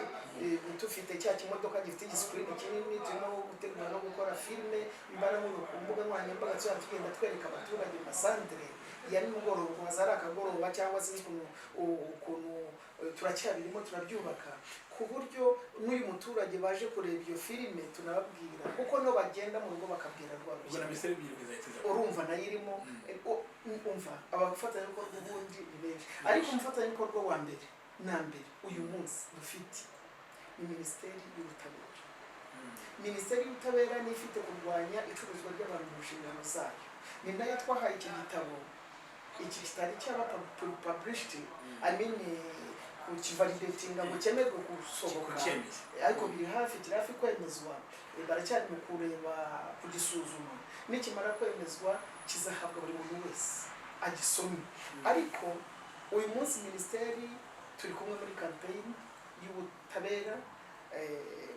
Dufite cya kimodoka gifite igisikirini kinini, turimo gutegura no gukora filime mbarankuru ku mbuga nkoranyambaga. Tuzajya tugenda twereka abaturage mu masantere ya nimugoroba, haza ari akagoroba cyangwa se ukuntu turacyabirimo turabyubaka, ku buryo n'uyu muturage baje kureba iyo filime tunababwira, kuko no bagenda mu rugo bakabwira rwa Ubwo na rubyiruko. Minisiteri y'Urubyiruko izahita iza. Urumva nayo irimo. Umva, abafatanyabikorwa ubundi ni benshi, ariko umufatanyabikorwa wa mbere na mbere uyu munsi dufite ni Minisiteri y'Ubutabera. Minisiteri y'Ubutabera niyo ifite kurwanya icuruzwa ry'abantu mu nshingano zayo, ni nayo twahaye iki gitabo, iki kitari cyaba published, I mean kukivalidatinga ngo cyemerwe gusohoka. Kucyemeza. Ariko biri hafi, kiri hafi kwemezwa. Baracyari mu kureba, kugisuzuma. Nikimara kwemezwa kizahabwa buri muntu wese agisome. Ariko uyu munsi minisiteri turi kumwe muri campaign y'ubutabera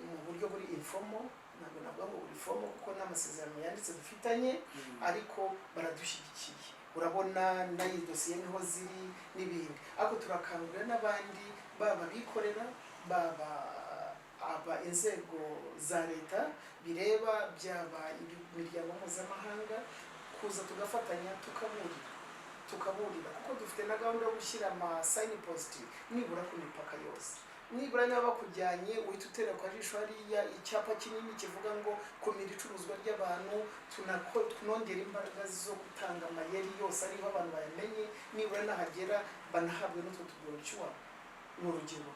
mu buryo buri informal. Ntabwo navuga ngo buri formal kuko nta masezerano yanditse dufitanye, ariko baradushyigikiye. Urabona n'ayi dosiye niho ziri n'ibindi. Ariko turakangurira n'abandi, baba abikorera, baba aba inzego za leta bireba, byaba imiryango mpuzamahanga, kuza tugafatanya tukaburira, kuko dufite na gahunda yo gushyira ama sign post nibura ku mipaka yose. Nibura niba bakujyanye uhita utera ku kajisho hariya icyapa kinini kivuga ngo "Kumira icuruzwa ry'abantu". Tunongera imbaraga zo gutanga amayeri yose ariho, abantu bayamenye, nibura nahagera banahabwe n'utwo tubrochure, ni urugero.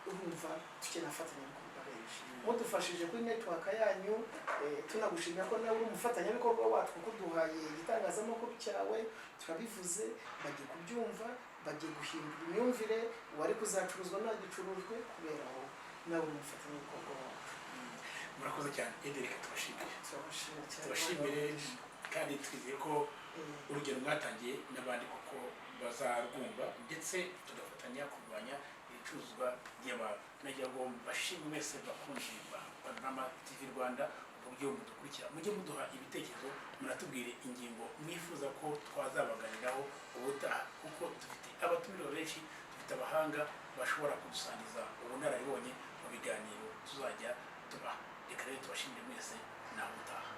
Urumva dukeneye abafatanyabikorwa benshi. Mudufashije kuri network yanyu, tunagushimira ko nawe uri umufatanyabikorwa wacu kuko uduhaye igitangazamakuru cyawe. Turabivuze, bagiye kubyumva, bagiye guhindura imyumvire. Uwari kuzacuruzwa ntagicurujwe kubera aho nawe uri umufatanyabikorwa wacu. Murakoze cyane. Ede, reka tubashimire. Turabashimira cyane. Tubashimire kandi twizeye ko urugero mwatangiye n'abandi kuko bazarwumva, ndetse tugafatanya kurwanya ibicuruzwa ry'abantu. Nagira ngo mbashime mwese bakunzi ba Panorama TV Rwanda uburyo mudukurikira. Mujye muduha ibitekerezo, munatubwire ingingo mwifuza ko twazabaganiraho ubutaha, kuko dufite abatumirwa benshi, dufite abahanga bashobora kudusangiza ubunararibonye mu biganiro tuzajya tubaha. Reka rero tubashimire mwese, nawe utaha.